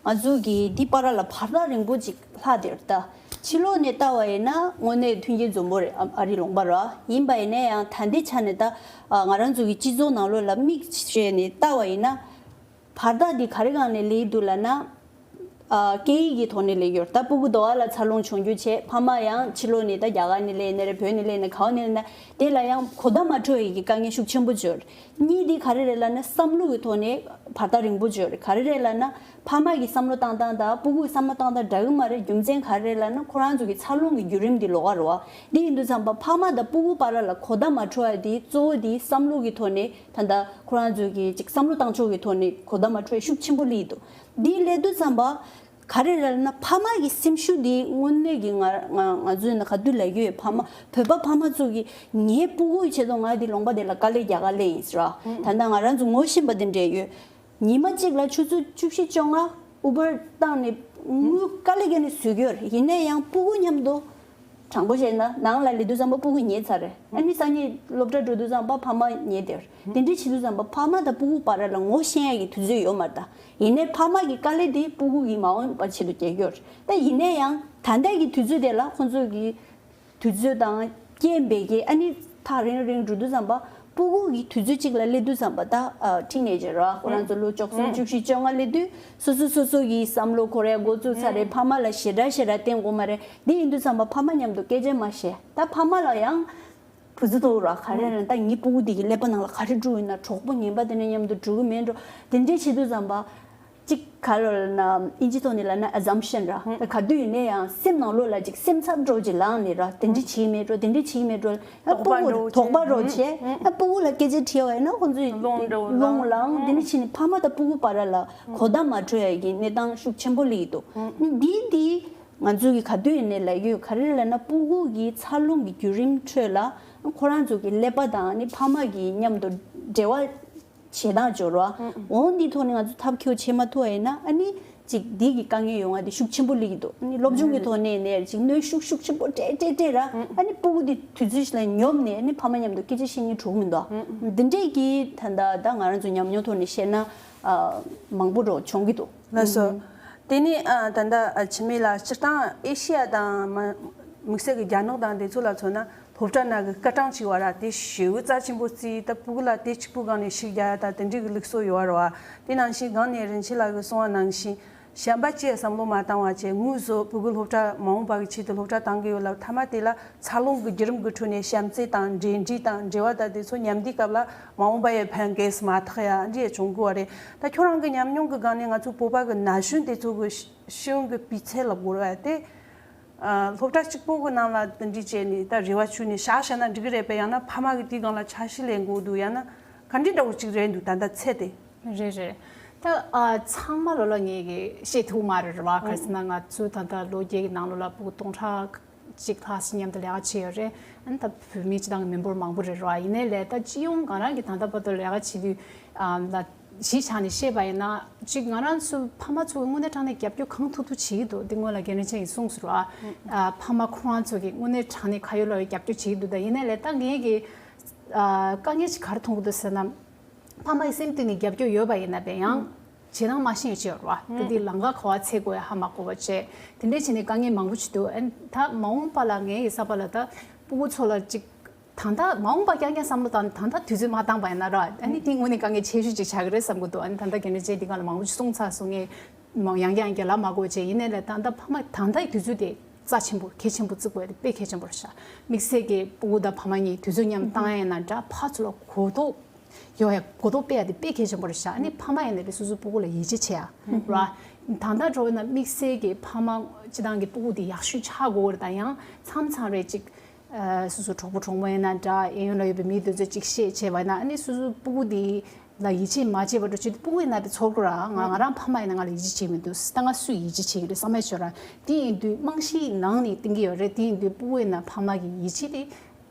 ང་ཚོ་གི་འདི་བར་ལ་བར་ཐག་རིང་པོ་ཅིག་ལྷག་དེར་ད་ཕྱི་ལོགས་ནས་ལྟ་བ་ཡིན་ན་དངོས་གནས་མཐུན་རྐྱེན་འཛོམས་པོ་རེད། ཨ་ཨ་རི་ལུང་པ་ར་ཡིན་པ་ཡིན་ན་ཡང་ད་ལྟའི་ཆ་ནས་ད་ང་རང་ཚོ་གི་སྤྱི་ཚོགས་ནང་ལོགས་ལ་མིག་ཕྱེ་ནས་ལྟ་བ་ཡིན་ན་བར་ཐག་འདི་ག་རེ་སྒང་ནས་སླེབས་འདུག་ལབ་ན། ཨ། སྐད་ཡིག་གི་ཐོག་ནས་སླེབས་ཡོད་རེད། ད་སྤུ་གུ་དོ་བ་ལ་འཚར་ལོངས་བྱུང་རྒྱུ་བྱས། ཕ་མ་ཡང་ཕྱི་ལོགས་ནས་ད་རྒྱ་གར་ནས་སླེབས་ནི་རེད། བོད་ནས་སླེབས་ནི། ག་བ་ནས་སླེབས་ན་དེ་ལ་ཡང་གོ་བརྡ་མ་འཕྲོད་ཡ་གི་དཀའ་ངལ་ཤུགས་ཆེན་པོ་ཅིག་ཡོད་རེད། གཉིས་དེ་ག་རེ་རེད་ལབ་ན། བསམ་བློ་གི་ཐོག་ནས་བར་ཐག་རིང་པོ་ཅིག་ཡོད་རེད། ག་རེ་རེད་ལབ་ན། ཕ་མ་གི་བསམ་བློ་བཏང་སྟངས་དང་སྤུ་གུ་གི་བསམ་བློ་བཏང་སྟངས་འདྲ་གི་མ་རེད། རྒྱུ་མཚན་ག་རེ་རེད་ལབ་ན། ཁོ་རང་ཚོ་གི་འཚར་ལོངས་ཀྱི་བརྒྱུད་རིམ་འདི་ལོགས་ཀ་རེད་བ། འདི་ཡིན་དུས་ཙམ་པ་ཕ་མ་དང་སྤུ་གུ་བར་ལ་གོ་བརྡ་མ་འཕྲོད་ཡ་འདི་གཙོ་བོ་འདི་བསམ་བློ་གི་ཐོག་ནས། ད་ལྟ་ཁོ་རང་ཚོ་གི་ཅིག་བསམ་བློ་བཏང་ཕྱོགས་ཀྱི་ཐོག་ནས་གོ་བརྡ་མ་འཕྲོད་ཤུགས་ཆེན་པོ་སླེབས་འདུག་འདི་སླེབས་དུས་ཙམ་པ་ག་རེ་རེད་ལབ་ན། ཕ་མ་གི་སེམས་ཤུགས་འདི་དངོས་གནས་ཀྱི་ང་ང་ང་ཚོས་ན་ག་དུས་ལབ་ཀྱི་ཡོད། ཕ་མ་བོད་པ་ཕ་མ་ཚོ་གི་ངའི་སྤུ་གུའི་ཆེད་དུ་ང་འདི་ལུང་པ་དེ་ལ་དཀའ་ལས་རྒྱག་ག་སླེབས་ཡིན་ཟེར་བ། ད་ལྟ་ང་རང་ཚོ་ངོ་ཤེས་པ་དེ་འདྲས་ཡོད། ཉི་མ་གཅིག་ལ་ཆུ་ཚོད་བཅུ་བཞི་བཅོ་ལྔ་ཨུ་བར་བཏང་ནས་དངུལ་དཀའ་ལས་བརྒྱབ་ནས་བཟོས་ཀྱི་ཡོད་རེད། ཡིན་ན་ཡང་སྤུ་གུ་མཉམ་དུ། དྲང་པོ་བཤད་ན་ནང་ལ་སླེབས་དུས་ཙམ་པ་སྤུ་གུ་ཉལ་ཚར་རེད། ཨ་ནི་སང་ཉིན་སློབ་གྲྭ་འགྲོ་དུས་ཙམ་པ་ཕ་མ་ཉལ་བསྡད་རེད། དེ་འདྲ་བྱེད་དུས་ཙམ་པ་ཕ་མ་དང་སྤུ་གུ་བར་ལ་ངོ་ཤེས་ཡ་གི་དུས་ཚོད་ཡོད་མ་རེད། ད་ཡིན་ནའི་ཕ་མ་གི་དཀའ་ལས་དེ་སྤུ་གུ་གི་མ་འོངས་པ་ཆེད་དུ་རྒྱག་གི་ཡོད་རེད། ད་ཡིན་ནའི་ཡང་ད་ལྟ་གི་དུས་ཚོད་དེ་ལ་ཁོང་ཚོ་གི་དུས་ཚོད་དང་རྐྱེན་འབད་གི་ཨ་ནི་ཐག་རིང་རིང་འགྲོ་དུས་ཙམ་པ་སྤུ་གུ་གི་དུས་ཚོད་གཅིག་ལ་སླེབས་དུས་ཙམ་པ། ད་ཨ་ཊིན་ཨེ་ཇར་ར། ཁོ་རང་ཚོ་ལོ་བཅུ་གསུམ་བཅུ་བཞི་བཅོ་ལྔ་སླེབས་དུས་སོ་སོ་སོ་སོ་གི་བསམ་བློ་འཁོར་ཡ་འགོ་བཙུགས་ཚར་རེད། ཕ་མ་ལ་ཞེ་དྲག་ཞེ་དྲག་བསྟེན་དགོས་མ་རེད། འདི་ཡིན་དུས་ཙམ་པ་ཕ་མ་མཉམ་དུ་སྐད་ཆ་མ་བཤད། ད་ཕ་མ་ལ་ཡང་བུ་ཚོ་དོ་ར་ག་རེ་རེད། ད་ངའི་སྤུ་གུ་འདི་གི་ཀླད་པ་ནང་ལ་ག་རེ་འགྲོ་ཡིན་ན། གྲོགས་པོ་ངན་པ་དེ་འདྲ་མཉམ་དུ་འགྲོ་གི་མེད་འགྲོ། དེ་འདྲས་བྱེད་དུས་ཙམ་པ། གཅིག་ག་རེ་ལབ་ན། ཨིན་ཇི་ཐོག་ནས་ལབ་ན་ཨ་ཟམ་ཤན་ར། ད་ག་དུས་ཡིན་ན་ཡང་སེམས་ནང་ལོགས་ལ་ཅིག་སེམས་འཚབ་འགྲོ་ཅིག་ལངས་ནས་ར། དེ་འདྲ་བྱེད་ཀྱི་མེད་འགྲོ། དེ་འདྲ་བྱེད་ཀྱི་མེད་འགྲོ། ཨ་དོགས་པ་སྤུ་གུ་འགྲོ་དོགས་པ་འགྲོ་བྱས། ཨ་སྤུ་གུ་ལ་སྐད་ཆ་དྲིས་པ་ཡིན་ན་ཁོང་ཚོས་རླུང་འགྲོ་རླུང་ལངས། དེ་འདྲ་བྱས་ནས་ཕ་མ་དང་སྤུ་གུ་བར་ལ་གོ་བརྡ་མ་འཕྲོད་ཡ་གི་གནས་སྟངས་ཤུགས་ཆེན་པོ་སླེབས་ཀྱི་འདུག་འདི་འདི་ང་ཚོ་གི་ག་དུས་ཡིན་ནའི་ལབ་ཀྱི་ཡོད། ག་རེ་ལབ་ན་སྤུ་གུ་གི་འཚར་ལོངས་ཀྱི་བརྒྱུད་རིམ་ཁྲོད་ལ་ཁོ་རང་ཚོ་གི་ཀླད་པ་དང་ནི་ཕ་མ་གི་མཉམ་དུ་འབྲེལ་བ་བྱེད་སྟངས་སྦྱོར་བ། འོ་འདིའི་ཐོག་ནས་ང་ཚོ་ཐབས་སྐྱོ་བྱེད་མ་ཐུབ་པ་ཡིན་ན། ཨ་ནི་ཅིག་འདི་གི་དཀའ་ངལ་ཡོང་བ་དེ་ཤུགས་ཆེན་པོ་སླེབས་ཀྱི་འདུག་ཨ་ནི་སློབ་སྦྱོང་གི་ཐོག་ནས་ནས་ཅིག་གནོན་ཤུགས་ཤུགས་ཆེན་པོ་སྤྲད་སྤྲད་སྤྲད་ར། ཨ་ནི་སྤུ་གུ་དེ་དུས་ཚོད་ཞིག་ལ་ཉོབ་ནས་ཨ་ནི་ཕ་མ་མཉམ་དུ་སྐད་ཆ་བཤད་སྙིང་བྲོ་གི་མི་འདུག་འདི་འདྲས་ཀྱི་ད་ལྟ་ད་ང་རང་ཚོ་ཉམས་མྱོང་ཐོག་ནས་བཤད་ན། ཨ། མང་པོ་འགྲོ་བྱུང་གི་འདུག་ལགས་སོ། དེ་ནས་ཨ་ད་ལྟ་ཨ་འཆི་མེད་ལགས་སྤྱིར་བཏང་ཨེ་ཤི་ཡ་དང་མ་དམིགས་བསལ་གྱི་རྒྱ་ནག་དང་དེ་ཚོ་ལ་མཚོན་ན་སློབ་གྲྭ་ནང་གི་སྐར་གྲངས་བྱས་པ་ར་དེ་ཞེ་པོ་རྩ་ཆེན་པོ་བརྩིས། ད་སྤུ་གུ་ལ་དེ་གཅིག་པུའི་སྒང་ནས་ཤུགས་རྒྱག་ཡ་ད་དེ་འདྲའི་གི་ལུགས་སྲོལ་ཡོད་ར་བ། དེ་ནང་བཞིན་གང་ནས་རིན་ཆེན་ལགས་ཀྱིས་གསུངས་པ་ནང་བཞིན་གཞན་པ་ཅིག་བསམ་བློ་མ་བཏང་བ་བྱས་དངོས་སུ་སྤུ་གུ་སློབ་གྲྭ་མ་འོངས་པ་གི་ཆེད་དུ་སློབ་གྲྭ་བཏང་གི་ཡོད་ལ། མཐའ་མ་དེ་ལ་འཚར་ལོངས་ཀྱི་བརྒྱུད་རིམ་གྱི་ཁྲོད་ནས་བྱམས་བརྩེ་དང་འབྲེལ་འདྲིས་དང་འབྲེལ་བ་དང་དེ་ཚོ་ཉམས་དུས་སྐབས་ལ་མ་འོངས་པ་ཡི་ཕན་གེས་མ་ཐག་ཡ་འདྲ་བྱུང་དགོས་པ་རེད། ད་ཁྱོད་རང་གི་ཉམས་མྱོང་གི་སྒང་ནས་ང་ཚོ་བོད་པ་གི་ན་གཞོན་དེ་ཚོ་གི་ཤེས་ཡོན་གྱི་སྤུས་ཚད་ལ་བོར་བ་དེ། ཨ། སློབ་གྲྭ་གཅིག་པོ་གི་ནང་ལ་དེ་འདྲ་བྱས་ནས་ད་རེ་བ་བཅོལ་ནས་བཞག་བཞག་ན་འགྲིག་གི་རེད་པས། ཡང་ན་ཕ་མ་གི་དེའི་སྒང་ལ་ཆ་ཤས་ལེན་དགོས་འདུག་ཡང་ན་ག་འདྲ་འདྲ་བོ་ཅིག་རེད་འདུག་ད་ལྟ་ཚད་དེ། རེད་རེད། ད་ཨ་ཚང་མ་ལོ་ལ་ངས་གི་བཤད་ཐུབ་མ་རེད་ར་བ། ག་རེ་ཟེར་ན་ང་ཚོ་ད་ལྟ་ལོ་བརྒྱད་ཀྱི་ནང་ལོ་ལ་སྤུ་གུ་སྟོང་ཕྲག་གཅིག་ལྷག་ཅིག་མཉམ་དུ་ལས་ཀ་བྱས་ཡོད་རེད། ཨ་ནི་ད་བོད་མི་སྤྱི་བཏང་གི་མི་འབོར་མང་པོ་རེད་ར་བ། ཡིན་ནའི་ལས་ད་སྤྱི་ཡོངས་གང་རང་གི་ད་ལྟ་བར་དུ་ལས་ཀ་བྱེད་དུས་ཨ་ལ་གཞི་བཞག་ནས་བཤད་པ་ཡིན་ན། གཅིག་ང་རང་ཚོ་ཕ་མ་ཚོ་དངོས་གནས་དྲང་གནས་རྒྱབ་སྐྱོར་གང་ཐུབ་ཐུབ་བྱེད་ཀྱི་འདུག་འདི་སྔོན་ལ་རྒན་རིན་ཆེན་གྱིས་གསུངས་སོང་ར་བ། ཨ་ཕ་མ་ཁོ་རང་ཚོ་གི་དངོས་གནས་དྲང་གནས་ཁ་ཡོད་ལག་ཡོད་རྒྱབ་སྐྱོར་བྱེད་ཀྱི་འདུག་ད་ཡིན་ནའི་ལས་ད་ངས་གི་ཨ་དཀའ་ངལ་ཅིག་ག་རེ་མཐོང་གི་འདུག་ཟེར་ན། ཕ་མ་ཡི་སེམས་གཏིང་ནས་རྒྱབ་སྐྱོར་ཡོད་པ་ཡིན་ན་བས་ཡང་། བྱེད་སྟངས་མ་ཤེས་ཡོད་ཅེས་ཡོད་རེད་བ། ད་དེ་ལམ་ཁ་ག་བ་འཚོལ་དགོས་ཡ་ཧ་མ་གོ་བ་བྱས། དེ་འདྲས་བྱས་ནས་དཀའ་ངལ་མང་པོ་ཞིག་འདུག་ཨ་ནི་ད་མ་འོངས་པ་ལ་ངའི་ཡི་ས་པ་ལ་ད་སྤུ་གུ་ཚོ་ལ་ཅིག་ད་ལྟ་མ་འོངས་པ་རྐྱང་རྐྱང་བསམ་བློ་བཏང་ནས་ད་ལྟ་དུས་ཚོད་མ་བཏང་པ་ཡིན་ན་ར། ཨ་ནི་དེ་དངོས་གནས་དཀའ་ངལ་ཆེ་ཤོས་ཅིག་ཆགས་ཀྱི་རེད་བསམ་གྱི་འདུག་ཨ་ནི་ད་ལྟ་རྒན་རིན་ཆེན་འདི་ག་ལ་མང་པོ་ཞིག་གསུངས་ཚར་སོང་། ངས་མ་ཡང་བསྐྱར་ཡང་བསྐྱར་ལབ་མ་དགོས་བྱས། ཡིན་ནའི་ལས་ད་ལྟ་ཕ་མ་ད་ལྟ་ཡི་དུས་ཚོད་དེ་རྩ་ཆེན་པོ་གལ་ཆེན་པོ་བརྩི་དགོས་ཡ་དེ་དཔེ་གལ་ཆེན་པོ་རེད་ཤག་དམིགས་བསལ་གྱི་སྤུ་གུ་དང་ཕ་མ་གཉིས་དུས་ཚོད་མཉམ་བཏང་ཡ་ཡིན་ན་འདྲ། ཕར་ཚུར་ལ་གོ་རྟོགས་ཡོང་ཡ་གོ་རྟོགས་སྤེལ་ཡ་དེ་དཔེ་གལ་ཆེན་པོ་རེད་ཤག་ཨ་ནི་ཕ་མ་ཡིན་ན་དེ་སོ་སོའི་སྤུ་གུ་ལ་ཡིད་ཆེས་བྱེད་ཡ་ར། ད་ལྟ་འགྲོ་ཡིན་ན་དམིགས་བསལ་གྱི་ཕ་མ་སྤྱི་བཏང་གི་སྤུ་གུ་དེ་ཡག་ཤོས་ཆགས་དགོས་རེད། ད་ཡང་མཚམས་མཚམས་རེ་ཅིག་ཨ་སོ་སོ་གྲོགས་པོ་གྲོགས་མོ་ཡིན་ན་འདྲ། གཡས་གཡོན་ལ་ཡོད་པའི་མི་དེ་ཚོས་ཅིག་བཤད་བྱས་པ་ཡིན་ན། ཨ་ནི་སོ་སོའི་སྤུ་གུ་དེ་ལ་ཡིད་ཆེས་མ་བྱས་པ་འདྲ་བྱེད་དུས་སྤུ་གུ་ཡིན་ན་དེ་ཚོར་དགོས་ར། ང་ང་རང་ཕ་མ་ཡིན་ན་ང་ལ་ཡིད་ཆེས་བྱེད་མི་འདུག་ད་ང་སུས་ཡིད་ཆེས་བྱེད་ཀྱི་རེད་བསམ་ཡ་ཤོར་ར། དེ་ཡིན་དུས་རྨང་གཞིའི་ནང་ནས་བསྟན་གྱི་ཡོད་རེད། དེ་ཡིན་དུས་སྤུ་གུ་ཡིན་ན་ཕ་མ་གི་ཡིད་ཆེས་དེ་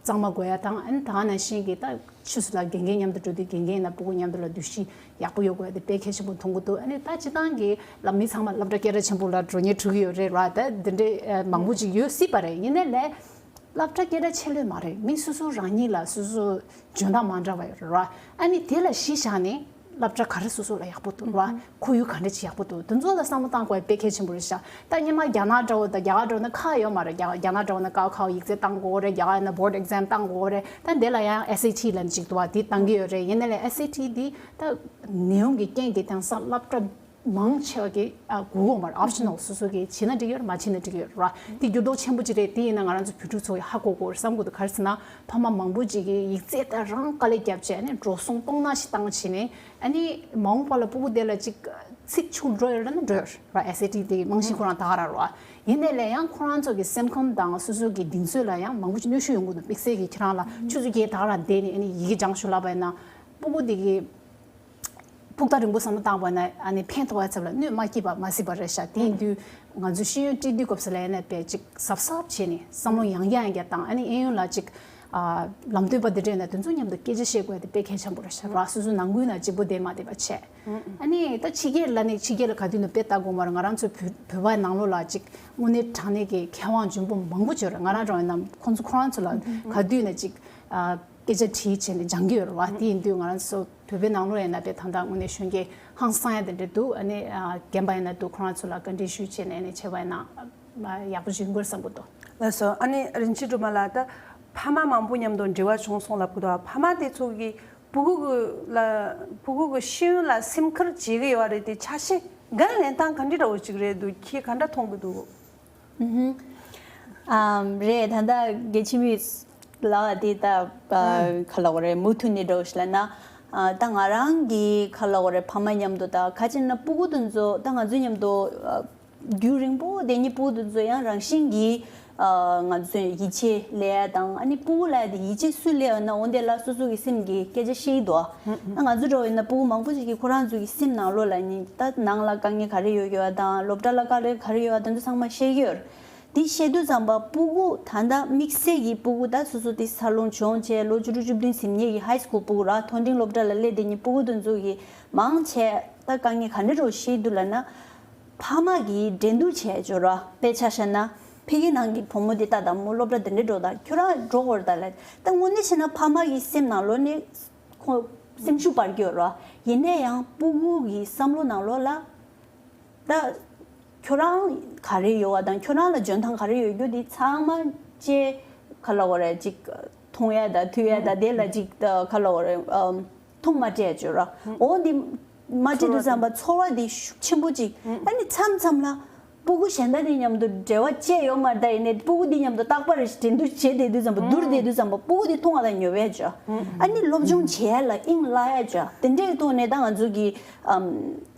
གཙང་མ་དགོས་ཡ་དང་། ཨ་ནི་ད་ནང་བཞིན་གྱི་ད་ཕྱིས་སུ་ལ་དགེ་རྒན་མཉམ་དུ་འགྲོ་དུས་དགེ་རྒན་ཡིན་ན་སྤུ་གུ་མཉམ་དུ་ལ་འདུ་ཤེས་ཡག་པོ་ཡོད་དགོས་ཡ་དེ་དཔེ་གལ་ཆེན་པོ་མཐོང་གི་འདུག་ཨ་ནི་ད་སྤྱི་བཏང་གི་ལ་མི་ཚང་མ་སློབ་གྲྭ་སྐད་གྲགས་ཆེན་པོ་ལ་འགྲོ་མཁན་འགྲོ་གི་ཡོད་རེད་ར། ད་འདི་འདྲའི་མང་པོ་ཅིག་ཡོད་སྲིད་པ་རེད། ཡིན་ནའི་ལས། སློབ་གྲྭ་སྐད་གྲགས་ཆེ་ལོས་མ་རེད། མི་སོ་སོ་རང་ཉིད་ལ་སོ་སོ་འཇོན་ཐང་མ་འདྲ་བ་ཡོད་རེད་བ། ཨ་ནི་དེ་ལ་གཞི་བཞག་ནས་སློབ་གྲྭ་ག་རེ་སོ་སོ་ལ་ཡག་པོ་འདུག་རེད་བ། ཁོར་ཡུག་ག་འདྲ་ཅིག་ཡག་པོ་འདུག་དེ་ཚོ་ལ་བསམ་བློ་བཏང་དགོས་པ་དཔེ་གལ་ཆེན་པོ་རེད་ཤག་ད་སྔོན་མ་རྒྱ་ནག་འདྲ་བོ་དང་། རྒྱ་གར་འདྲ་བོ་ན་ཁག་ཡོད་མ་རེད། རྒྱ་རྒྱ་ནག་འདྲ་བོ་ན་ཀའོ་ཁའོ་ཡིག་ཚད་བཏང་དགོས་རེད། རྒྱ་གར་ན་board exam བཏང་དགོས་རེད། ད་འདི་ལ་ཡང་S A T ལབ་ཅིག་འདུག་བ། དེ་བཏང་གི་ཡོད་རེད། ཡིན་ནའི་ལས་S A T འདི་ད་ནད་ཡམས་ཀྱི་རྐྱེན་གྱིས་དེང་སང་སློབ་གྲྭ་ མང་ཆེ་བ་གི་ཨ་དགོས་དགོས་མ་རེད། ཨོབ་ཤི་ནལ། སོ་སོ་གི་བྱེད་ན་འགྲིག་ཡོད་རེད། མ་བྱེད་ན་འགྲིག་ཡོད་རེད་བ། དེ་འགྱུར་ལྡོག་ཆེན་པོ་ཅིག་རེད། དེ་ཡིན་ན་ང་རང་ཚོ་བོད་ཕྲུག་ཚོ་གི་ཧ་གོ་དགོས་རེད་བསམ་གི་འདུག་ག་རེ་ཟེར་ན། ཕ་མ་མང་པོ་ཅིག་གིས་ཡིག་ཚད་ད་རང་དཀའ་ལས་བརྒྱབ་བྱས་ནས་འགྲོ་སོང་གཏོང་ན་ཞིག་བཏང་བྱས་ནས། ཨ་ནི་མ་འོངས་པ་ལ་སྤུ་གུ་དེ་ལ་ཅིག་ཚིག་ཆུང་འགྲོ་ཡོད་རེད་ན་འགྲོ་ཡོད་རེད། ཨེ་སི་ཨེ་ཊི་དེ་རྨང་གཞི་ཁོ་རང་ད་ག་རང་རེད་བ། ཡིན་ནའི་ལས་ཡང་ཁོ་རང་ཚོ་གི་སེམས་ཁམས་དང་སོ་སོ་གི་གདེང་ཚོད་ལ་ཡང་མང་པོ་ཅིག་གནོན་ཤུགས་ཡོང་གི་འདུག་དམིགས་བསལ་གྱི་ཁྱེད་རང་ལ་ཆུ་ཚོད་བརྒྱད་ད་ག་རང་བསྡད་ནས་ཨ་ནི་ཡི་གེ་སྦྱང་ཞུ་ལབ་པ་ཡིན་ན། སྤུ་གུ་དེ་གི་ཕུགས་ཐག་རིང་པོ་བསམ་བློ་བཏང་བ་ན་ཨ་ནི་ཕན་ཐོགས་ཡ་ཚབ་ལ་གནོད་མ་སྐྱེལ་བ་མ་སྲིད་པ་རེད་ཤག་དེ་ཡིན་དུས་ང་ཚོ་ཤེས་ཡོན་སྤྲད་དུས་སྐབས་སུ་ལ་ཡིན་ན་དཔེ་ཅིག་གཟབ་གཟབ་བྱས་ནས་བསམ་བློ་ཡང་བསྐྱར་ཡང་བསྐྱར་བཏང་། ཨ་ནི་གཡས་གཡོན་ལ་ཅིག་ཨ་ལམ་སྟོན་པ་དེ་འདྲས་ན་དེ་ཚོ་མཉམ་དུ་སྐད་ཆ་བཤད་དགོས་ཡ་དེ་དཔེ་གལ་ཆེན་པོ་རེད་ཤག་ར། སོ་སོ་ནང་ཁུལ་ན་གཅིག་པོ་བསྡད་མ་བསྡད་པ་བྱས། ཨ་ནི་ད་ཕྱི་རྒྱལ་ལ་ནི་ཕྱི་རྒྱལ་ལ་ག་དུས་ནས་དཔེ་ལྟ་དགོས་མ་རེད། ང་རང་ཚོ་བོད་བོད་པ་ནང་ལོགས་ལ་ཅིག་དངོས་གནས་དྲང་གནས་ཀྱི་མཁས་དབང་འཇོན་པོ་མང་པོ་ཅིག་ཡོད་རེད། ང་རང་རང་ཡིན་ན་ཁོང་ཚོ་ཁོ་རང་ཚོ་ལ་ག་དུས་ནས་ཅིག་ཨ་སྐད་ཆ་དྲིས་བྱས་ནས་སྦྱང་གི་ཡོད་རེད་བ། དེ་ཡིན་དུས་ང་རང་ཚོ་བོད་པའི་ནང་ལོགས་ཡིན་ན་དཔེ་ད་ལྟ་དངོས་གནས་གཞོན་སྐྱེས་ཧང་སང་ཡ་དེ་འདྲ་འདུག་ཨ་ནི་ཨ་རྒན་པ་ཡིན་ན་འདུག་ཁོ་རང་ཚོ་ལ་བཀའ་འདྲི་ཞུས་བྱས་ནས་ཨ་ནི་བྱས་པ་ཡིན་ན་ཡག་པོ་ཞིག་ཡོང་གི་རེད་བསམ་གི་འདུག་ལགས་སོ། ཨ་ནི་རིན་ཆེན་སྒྲོལ་མ་ལགས། ད་ཕ་མ་མང་པོ་མཉམ་དུ་འབྲེལ་བ་བྱུང་སོང་ལབ་གི་འདུག་ཕ་མ་དེ་ཚོ་གི་སྤུ་གུ་གི་ལ་སྤུ་གུ་གི་ཤེས་ཡོན་ལ་སེམས་ཁུར་བྱེད་ཀྱི་ཡོད་རེད་དེ། ཆ་ཤས་འགན་ལེན་སྟངས་ག་འདྲ་འདྲ་བོ་ཅིག་རེད་འདུག་ཁྱེད་ག་འདྲ་མཐོང་གི་འདུག་ཨམ། རེད། ད་ལྟ་རྒན་འཆི་མེད་ལགས་དེ་ད་ཨ་ག་ལབ་དགོས་རེད། མུ་མཐུད་ནས་འདྲ་བོ་ཞིག་ལབ་ན། ཨ་ད་ང་རང་གི་ག་ལབ་དགོས་རེད། ཕ་མ་མཉམ་དུ་ད་ག་ཅི་ན་སྤུ་གུ་དེ་ཚོ་ད་ང་ཚོ་མཉམ་དུ་ཨ་རྒྱུན་རིང་པོ་བསྡད་མཁན་སྤུ་གུ་དེ་ཚོ་ཡང་རང་བཞིན་གྱིས་ཨ་ང་ཚོས་ཡིད་ཆེས་སླེབས་ཡ་དང་། ཨ་ནི་སྤུ་གུ་ལ་དེ་ཡིད་ཆེས་སུས་སླེབས་ཡོད་ན་འོ་དེ་ལ་སོ་སོ་གི་སེམས་ཀྱི་སྐད་ཆ་བཤད་ཀྱི་འདུག་ཨ་ང་ཚོ་འདྲ་བོ་ཡིན་ན་སྤུ་གུ་མང་པོ་ཞིག་གིས་ཁོ་རང་ཚོ་གི་སེམས་ནང་ལོགས་ལ་ནི་ད་ནང་ལ་དཀའ་ངལ་ག་རེ་ཡོད་ཡོད་དང་། སློབ་གྲྭ་ལ་དཀའ་ངལ་ག་རེ་ཡོད་དང་། དེ་ཚོ་ཚང་མ་བཤད་ཀྱི་ཡོད་རེད། དེ་བཤད་དུས་ཙམ་པ་སྤུ་གུ་ད་ལྟ་དམིགས་བསལ་གྱི་སྤུ་གུ་ད་སོ་སོ་དེ་འཚར་ལོངས་བྱུང་བྱས་ལོ་བཅུ་དྲུག་བཅུ་བདུན་ཟིན་མཁན་གྱི་ཧའི་སི་ཁུལ་སྤུ་གུ་ར། མཐོ་འབྲིང་སློབ་གྲྭ་ལ་སླེབས་བསྡད་མཁན་སྤུ་གུ་དེ་ཚོ་གིས་མང་ཆེ་ད་དཀའ་ངལ་ག་འདྲ་འདྲ་བོ་བཤད་འདུག་ལབ་ན། ཕ་མ་གིས་འགྲན་བསྡུར་བྱས་བྱོས་ར། དཔེ་ཆ་བཞག་ན་ཕ་གི་ནང་གི་བུ་མོ་དེ་ལྟ་དང་། མོ་སློབ་གྲྭ་དེ་འདྲ་འགྲོ་དང་། ཁྱོད་རང་འགྲོ་དགོས་རེད་ད་ལབ། ད་དངོས་གནས་བྱས་ན་ཕ་མ་གི་སེམས་ནང་ལོགས་ནས་ཁོ་སེམས་ཤུགས་སྤར་གྱི་ཡོད་ར། ཡིན་ན་ཡང་སྤུ་གུ་གི་བསམ་བློ་ནང་ལོགས་ལ་ད་ཁྱོད་རང་ག་རེ་ཡོད་པ་དང་། ཁྱོད་རང་ལ་འཇོན་ཐང་ག་རེ་ཡོད་རྒྱུ་དེ་ཚང་མ་ཅེ་ག་ལབ་དགོས་རེད། ཅིག་མཐོང་ཡ་ད་ཐོས་ཡ་ད་དེ་ལ་ཅིག་ག་ལབ་དགོས་རེད། ཨམ། མཐོང་མ་སྤྲད་བྱོས་ར། འོ་འདི་མ་སྤྲད་དུས་ཙམ་པ་ཚོར་བ་འདི་ཤུགས་ཆེན་པོ་ཅིག་ཨ་ནི་མཚམས་མཚམས་ལ་སྤུ་གུ་གཞན་དག་དེ་མཉམ་དུ་འབྲེལ་བ་བཅད་ཡོད་མ་རེད། ད་ཡིན་ནའི་སྤུ་གུ་འདི་མཉམ་དུ་རྟག་པར་འགྲན་བསྡུར་བྱེད་བསྡད་དུས་ཙམ་པ། བསྡུར་བསྡད་དུས་ཙམ་པ་སྤུ་གུ་འདི་མཐོང་བ་ལ་ཉོབ་ཡ་བྱོས། ཨ་ནི་སློབ་སྦྱོང་བྱེད་ཡ་ལ་དབྱིངས་ལྷག་ཡ་བྱོས། དེ་འདྲའི་ཐོག་ནས་ད་ང་ཚོ་གི་ཨམ།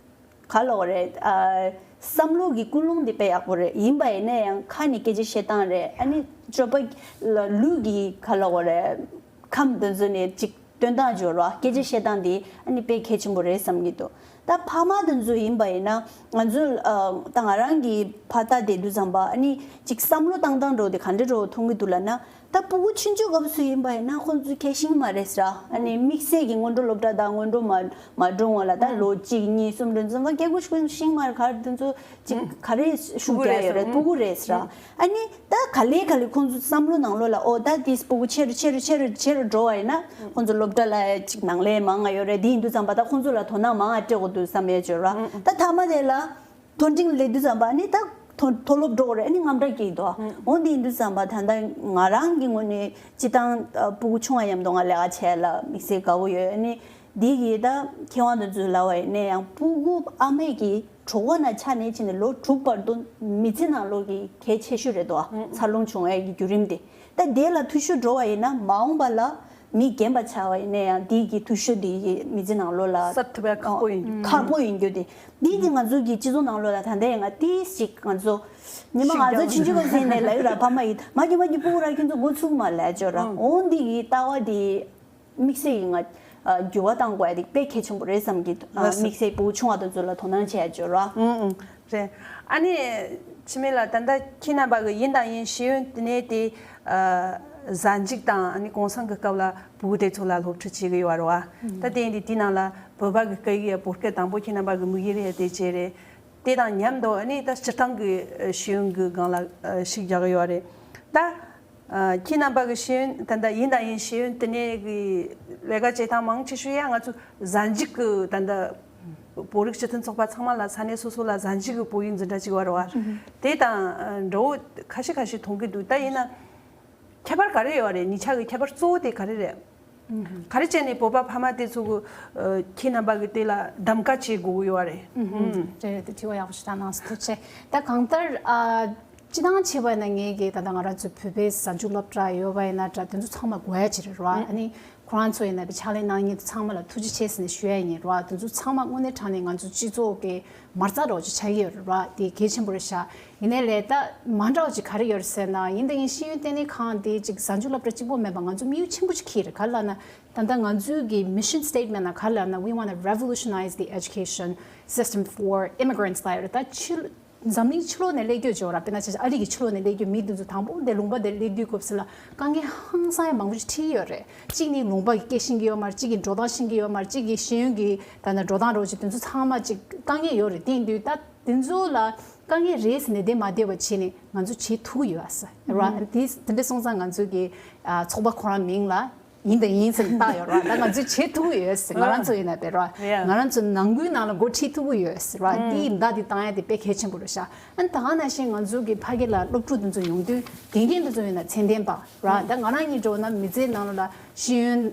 ག་ལབ་དགོས་རེད། ཨ། བསམ་བློ་གི་ཀུན་སློང་འདི་དཔེ་ཡག་པོ་རེད། ཡིན་པ་ཡིན་ན་ཡང་ཁ་ནས་སྐད་ཆ་བཤད་སྟངས་རེད། ཨ་ནི་སྤྱོད་པ་ལ་ལུས་ཀྱི་ག་ལབ་དགོས་རེད། ཁམས་དེ་ཚོ་ནས་ཅིག་སྟོན་སྟངས་སྦྱོར་བ། སྐད་ཆ་བཤད་སྟངས་འདི་ཨ་ནི་དཔེ་གལ་ཆེན་པོ་རེད་བསམ་གྱི་འདུག་ད་ཕ་མ་དེ་ཚོ་ཡིན་པ་ཡིན་ན་ང་ཚོ་ཨ་ད་ང་རང་གི་ཕ་ལྟ་བསྡད་དུས་ཙམ་པ་ཨ་ནི་ཅིག་བསམ་བློ་བཏང་སྟངས་འདྲ་བོ་དེ་ག་འདྲ་འདྲ་བོ་མཐོང་གི་འདུག་ལབ་ན། ད་སྤུ་གུ་ཆུང་ཆུང་སྐབས་སུ་ཡིན་པ་ཡིན་ན་ཁོང་ཚོས་ཁས་ཤེས་མ་རེད་ཟེར། ཨ་ནི་དམིགས་བསལ་གྱི་སྔོན་འགྲོ་སློབ་གྲྭ་དང་སྔོན་འགྲོ་མ་མ་འགྲོ་སྔོན་ལ་ད་ལོ་གཅིག་གཉིས་གསུམ་རེ་འཛོམས་པ་སྐད་གོ་ཤུགས་ཤིང་མར་གར་དེ་ཚོ་ཅིག་ག་རེ་ཤུགས་རྒྱག་ཡོད་རེད། སྤུ་གུ་རེད་ཟེར། ཨ་ནི་ད་ག་ལེ་ག་ལེ་ཁོང་ཚོ་བསམ་བློ་ནང་ལོགས་ལ་ཨོ་ད་དེ་སྤུ་གུ་ཆེ་རུ་ཆེ་རུ་ཆེ་རུ་ཆེ་རུ་འགྲོ་བ་ཡིན་ན་ཁོང་ཚོ་སློབ་གྲྭ་ལ་ཅིག་ནང་ལས་མང་ང་ཡོད་རེད། དེ་ཡིན་དུས་ཙམ་པ་ད་ཁོང་ཚོ་ལ་དོ་སྣང་མང་ང་སྤྲད་དགོས་འདུག་བསམ་ཡས་བྱོས་ར། ད་མཐའ་མ་དེ་ལ། མཐོ་འབྲིང་སླེབས་དུས་ཙམ་པ་ནི་ད་མཐོ་མཐོ་སློབ་འགྲོ་དགོས་རེད། ཨ་ནི་དངངས་སྐྲག་སྐྱེ་གི་འདུག་འོ་འདི་ཡིན་དུས་ཙམ་པ་ད་ལྟ་ང་རང་གི་ངོས་ནས་སྤྱི་བཏང་ཨ་སྤུ་གུ་ཆུང་བ་མཉམ་དུ་ང་ལས་ཀ་བྱས་ལ་དམིགས་བསལ་དགའ་པོ་ཡོད། ཨ་ནི་འདི་གི་ད་མཁས་དབང་དེ་ཚོས་ལབ་པ་ཡིན་ན་ཡང་སྤུ་གུ་ཨ་མས་ཀྱི་གྲོད་ཁོག་ནང་ཆགས་ནས་ཕྱིན་ནས་ལོ་དྲུག་བར་དུ་མི་ཚེ་ནང་ལོགས་ཀྱི་གལ་ཆེ་ཤོས་རེད་དོ། འཚར་ལོངས་བྱུང་བའི་གི་བརྒྱུད་རིམ་དེ། ད་དེ་ལ་འཐུས་ཤོར་འགྲོ་བ་ཡིན་ན་མ་འོངས་པ་ལ་མི་རྒན་པ་ཆགས་པ་ཡིན་ན་ཡང་དེ་གི་འཐུས་ཤོར་དེ་གི་མི་ཚེ་ནང་ལོགས་ལ་སེལ་ཐུབ་ཡ་ཁག་པོ་ཡིན། ཁག་པོ་ཡིན་རྒྱུ་དེ། འདི་གི་ང་ཚོ་གི་སྤྱི་ཚོགས་ནང་ལོགས་ལ་ད་ལྟ་ཡང་ང་ཏིས་ཅིག་ང་ཚོ་ཉི་མ་ང་ཚོ་ཆུང་ཆུང་བ་ཟིན་ནས་ལབ་ཡོད་ར། ཕ་མ་ཡིས་མ་གི་མ་གི་སྤུ་གུ་ར་ཁྱོད་ཚོ་འགོ་ཚུགས་མ་ལབ་ཅོ་ར། འོ་འདི་གི་ལྟ་བ་དེ་དམིགས་བསལ་གྱི་ང་འགྱུར་བ་གཏང་དགོས་ཡ་དེ་དཔེ་གལ་ཆེན་པོ་རེད་བསམ་གི་འདུག་དམིགས་བསལ་སྤུ་གུ་ཆུང་བ་དེ་ཚོ་ལ་དོ་སྣང་བྱེད་ཡ་ཅོ་ར། རེད། ཨ་ནི་འཆི་མེད་ལགས། ད་ལྟ་ཁྱེད་རྣམ་པ་གི་ཡིན་དང་ཡིན་ཤེས་ཡོན་ལྟེ་གནས་དེ་གཟའ་མཇུག་དང་ཨ་ནི་གུང་སེང་གི་སྐབས་ལ་སྤུ་གུ་དེ་ཚོ་ལ་སློབ་ཁྲིད་བྱེད་གི་ཡོད་རེད་བ། ད་དེ་ཡིན་དུས་དེའི་ནང་ལ་བོད་པ་གི་སྐད་ཡིག་བོད་སྐད་དང་པོ་ཁྱེད་རྣམ་པ་གི་དམིགས་ཡུལ་རེད་དེ་བྱས་རེད། དེ་དང་མཉམ་དུ་ཨ་ནི་ད་སྤྱིར་བཏང་གི་ཤེས་ཡོན་གི་སྒང་ལ་ཤུགས་རྒྱག་གི་ཡོད་རེད། ད། ཨ། ཁྱེད་རྣམ་པ་གི་ཤེས་ཡོན་ད་ལྟ་ཡིན་དང་ཡིན་ཤེས་ཡོན་ལྟེ་གནས་ཀྱི་ལས་ཀ་བྱེད་སྟངས་མང་ཆེ་ཤོས་ཡང་ང་ཚོ་གཟའ་མཇུག་གི་ད་ལྟ་བོད་རིགས་སྤྱི་མཐུན་ཚོགས་པ་ཚང་མ་ལ་ས་གནས་སོ་སོ་ལ་གཟའ་མཇུག་གི་བོད་ཡིག་འཛིན་གྲྭ་ཅིག་ཡོད་རེད་བ། དེ་དང་འདྲ་བོ་ཁ་ཤས་ཁ་ཤས་མཐོང་གི་འདུག་ད་ཡིན་ན་ཁྱད་པར་ག་རེ་ཡོད་རེད། གཉིས་ཆ་གི་ཁྱད་པར་གཙོ་བོ་དེ་ག་རེ་རེད། ག་རེ་བྱས་ནས་བོད་པ་ཕ་མ་དེ་ཚོ་གི་ཨ་ཁྱེད་རྣམ་པ་གི་དེ་ལ་གདམ་ག་བྱེད་དགོས་ཀྱི་ཡོད་རེད། ཨུམ། རེད་རེད། དེ་དྲི་བ་ཡག་པོ་ཞིག་དྲངས་གནང་སོང་། ཐུགས་རྗེ་ཆེ། ད་གང་ལྟར་ཨ་སྤྱི་བཏང་བྱས་པ་ཡིན་ན་ངེད་ཀྱི་ད་ལྟ་ང་རང་ཚོའི་བོད་པའི་གཟའ་མཇུག་སློབ་གྲྭ་ཡོད་པ་ཡིན་ན་འདྲ། དེ་ཚོ་ཚང་མ་དགོས་ཡ་ཅིག་རེད་ར། ཨ་ནི་ཁོ་རང་ཚོ་ཡིན་ན་ཕྱག་ལས་གནང་མཁན་དེ་ཚང་མ་ལ་ཐུགས་རྗེ་ཆེ་ཟེར་ནས་ཞུ་ཡ་ཡིན་ར། དེ་ཚོ་ཚང་མ་དངོས་གནས་དྲང་གནས་ང་ཚོ་སྤྱི་ཚོགས་ཀྱི་མ་རྩ་འདྲ་བོ་ཅིག་ཆགས་ཀྱི་ཡོད་རེད་ར། དེ་གལ་ཆེན་པོ་རེད་ཤག་ཡིན་ནའི་ལས་ད་མ་འདྲ་བ་ཅིག་ག་རེ་ཡོད་རེད་ཟེར་ན། ཡིན་ད་ཡིན་ཤེས་ཡོན་ལྟེ་གནས་ཁང་དེ་ཅིག་གཟའ་མཇུག་སློབ་གྲྭ་གཅིག་པོ་མིན་པ་ང་ཚོ་དམིགས་ཡུལ་ཆེན་པོ་ཅིག་འཁྱེར་རེད། ག་རེ་ལབ་ན་ད་ལྟ་ང་ཚོའི་གི་mission statement ལ་ག་རེ་ལབ་ན། We want to revolutionize the education system for immigrants ལབ་ཡོད་རེད། ད་ཕྱི་འཛམ་གླིང་ཕྱི་ལོགས་ནས་སླེབས་རྒྱུ་ཅིག་ཡོད་ར། དཔེར་ན་ཆ་བཞག་ཨ་རི་གི་ཕྱི་ལོགས་ནས་སླེབས་རྒྱུ་མི་དེ་ཚོ་དང་པོ་དེ་ལུང་པ་དེར་སླེབས་དུས་སྐབས་སུ་ལ་དཀའ་ངལ་ཧང་སང་ཡ་མང་པོ་ཞིག་འཕྲད་ཀྱི་ཡོད་རེད། གཅིག་ནི་ལུང་པ་གི་སྐད་ཤེས་ཀྱི་ཡོད་མ་རེད། གཅིག་གིས་འགྲོ་སྟངས་ཤེས་ཀྱི་ཡོད་མ་རེད། གཅིག་གིས་ཤེས་ཡོན་གྱི་ད་ལྟ་འགྲོ་སྟངས་འདྲ་བོ་ཅིག་དེ་ཚོ་ཚང་མ་ཅིག་དཀའ་ངལ་ཡོད་རེད། དེ་ཡིན་དུས་ད་དེ་ཚོ་ལ་དཀའ་ངལ་རེད་ཟེར་ནས་བསྡད་མ་བསྡད་པ་བྱས་ནས་ང་ཚོ་བྱེད་ཐུབ་ཀྱི་ཡོད་ཨ་ས་ར། དེ་དེ་འདྲ་སོང་ཙང་ང་ཚོ་གི་ཨ་ཚོགས་པ་ཁོ་རང་མིང་ལ་ཡིན་དང་ཡིན་ཟེར་བཏགས་ཡོད་ར། ད་ང་ཚོས་བྱེད་ཐུབ་ཀྱི་ཡོད་ཟེར། ང་རང་ཚོ་ཡིན་ན་དཔེ་ར། ང་རང་ཚོ་ནང་ཁུལ་ནང་ལ་འགོ་ཁྲིད་ཐུབ་ཀྱི་ཡོད་ཟེར་ར། དེ་ཡིན་ད་དེ་བཏང་ཡ་དེ་དཔེ་གལ་ཆེན་པོ་རེད་ཤག་ཨ་ནི་ད་ག་ནང་བཞིན་ང་ཚོ་གི་ཕ་གི་ལ་སློབ་ཕྲུག་དེ་ཚོ་ཡོང་དུས་དགེ་རྒན་དེ་ཚོ་ཡིན་ན་ཚད་ལྡན་པ་ར། ད་ང་རང་གཉིས་འགྲོ་ན་མི་ཚེའི་ནང་ལ་ཤེས་ཡོན་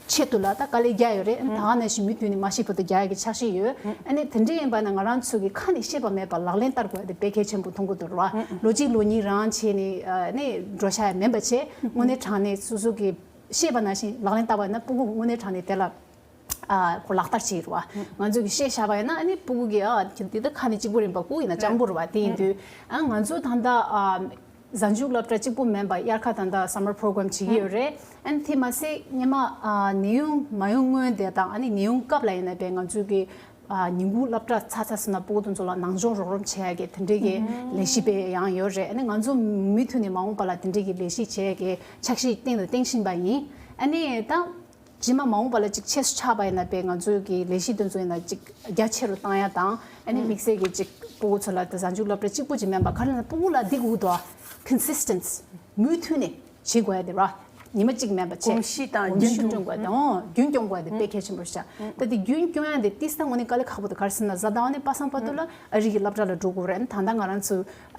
ཆེད་དུ་ལ་ད་དཀའ་ལས་རྒྱག་ཡོད་རེད། ཨ་ནི་ད་ག་ནང་བཞིན་མུ་མཐུད་ནས་མ་ཤི་བར་དུ་རྒྱག་ཡ་གི་འཆར་གཞི་ཡོད། ཨ་ནི་དེ་འདྲ་ཡིན་པ་ན་ང་རང་ཚོ་གི་ཁ་ནས་བཤད་པ་མེད་པ་ལག་ལེན་བསྟར་དགོས་ཡ་དེ་དཔེ་གལ་ཆེན་པོ་མཐོང་གི་འདུག་ར། ལོ་གཅིག་ལོ་གཉིས་རང་བྱས་ནས་ཨ་ནི་འགྲོ་ཤ་ཡ་མིན་པ་བྱས། དངོས་གནས་དྲང་གནས་སོ་སོ་གི་བཤད་པ་ནང་བཞིན་ལག་ལེན་བསྟར་བ་ཡིན་ན་སྤུ་གུ་དངོས་གནས་དྲང་གནས་དེ་ལ་ཨ་ཁོ་ལག་བསྟར་བྱེད་རུ་བ། ང་ཚོ་གི་བཤད་བཞག་པ་ཡིན་ན་ཨ་ནི་སྤུ་གུ་གི་ཨ་ཁྱེད་འདི་ད་ཁ་ནས་གཅིག་པོ་རེད་པ། སྤུ་གུ་ཡིན་ན་སྤྱང་པོ་རུ་བ། དེ་ཡིན་དུས་ཨ་ང་ཚོ་ད་ལྟ་ཨ་གཟའ་མཇུག་སློབ་གྲྭ་གཅིག་པོ་མིན་པ་དབྱར་ཁ་ད་ལྟ་summer program བྱེད་ཀྱི་ཡོད་རེད། ཨ་ནི་དེ་མ་ཟད་སྔོན་མ་ཨ་ནད་ཡམས་མ་ཡོང་སྔོན་དེ་དང་ཨ་ནི་ནད་ཡམས་སྐབས་ལ་ཡིན་ན་དཔེ་ང་ཚོ་གི་ཨ་ཉིན་གུང་སློབ་གྲྭ་ཚར་ཚར་སོང་ན་སྤུ་གུ་དེ་ཚོ་ལ་ནང་སྦྱོང་རོགས་རམ་བྱེད་ཡ་གི་དེ་འདྲའི་གི་ལས་གཞི་དཔེ་ཡང་ཡོད་རེད། ཨ་ནི་ང་ཚོ་མུ་མཐུད་ནས་མ་འོངས་པ་ལ་དེ་འདྲའི་གི་ལས་གཞི་བྱེད་ཡ་གི་འཆར་གཞི་སྟེང་དུ་བཏིང་བཞིན་པ་ཡིན། ཨ་ནི་ད་རྗེས་མ་མ་འོངས་པ་ལ་ཅིག་ཆེ་སུ་ཆགས་པ་ཡིན་ན་དཔེ་ང་ཚོའི་གི་ལས་གཞི་དེ་ཚོ་ཡིན་ན་ཅིག་རྒྱ་ཆེ་རུ་བཏང་ཡ་དང་། ཨ་ནི་དམིགས་བསལ་གྱི་ཅིག་སྤུ་གུ་ཚོ་ལ་ད་གཟའ་མཇུག་སློབ་གྲྭ་གཅིག་པུ་ཅིག་མིན་པ་ག་རེ་ལབ་ན་སྤུ་གུ་ལ་འདི་དགོས་འདུག་ཨ། consistency མུ་མཐུད་ནས་བྱེད་དགོས་ཡ་དེ་ར། ཉི་མ་གཅིག་མིན་པ་བྱས། གོམས་གཤིས་དང་གོམས་གཤིས་རྒྱུན་འཁྱོངས་དགོས་དང་། རྒྱུན་སྐྱོང་དགོས་དེ་དཔེ་གལ་ཆེན་པོ་རེད་ཤག་ད་དེ་རྒྱུན་སྐྱོང་ཡ་དེ་ཏིས་ད་དངོས་གནས་དཀའ་ལས་ཁག་པོ་དེ་ག་རེ་ཟེར་ན་གཟའ་ཟླ་བ་ནས་པ་སངས་བར་དུ་ལ་ཨ་རི་གི་སློབ་གྲྭ་ལ་འགྲོ་དགོས་རེད། ད་ལྟ་ང་རང་ཚོ་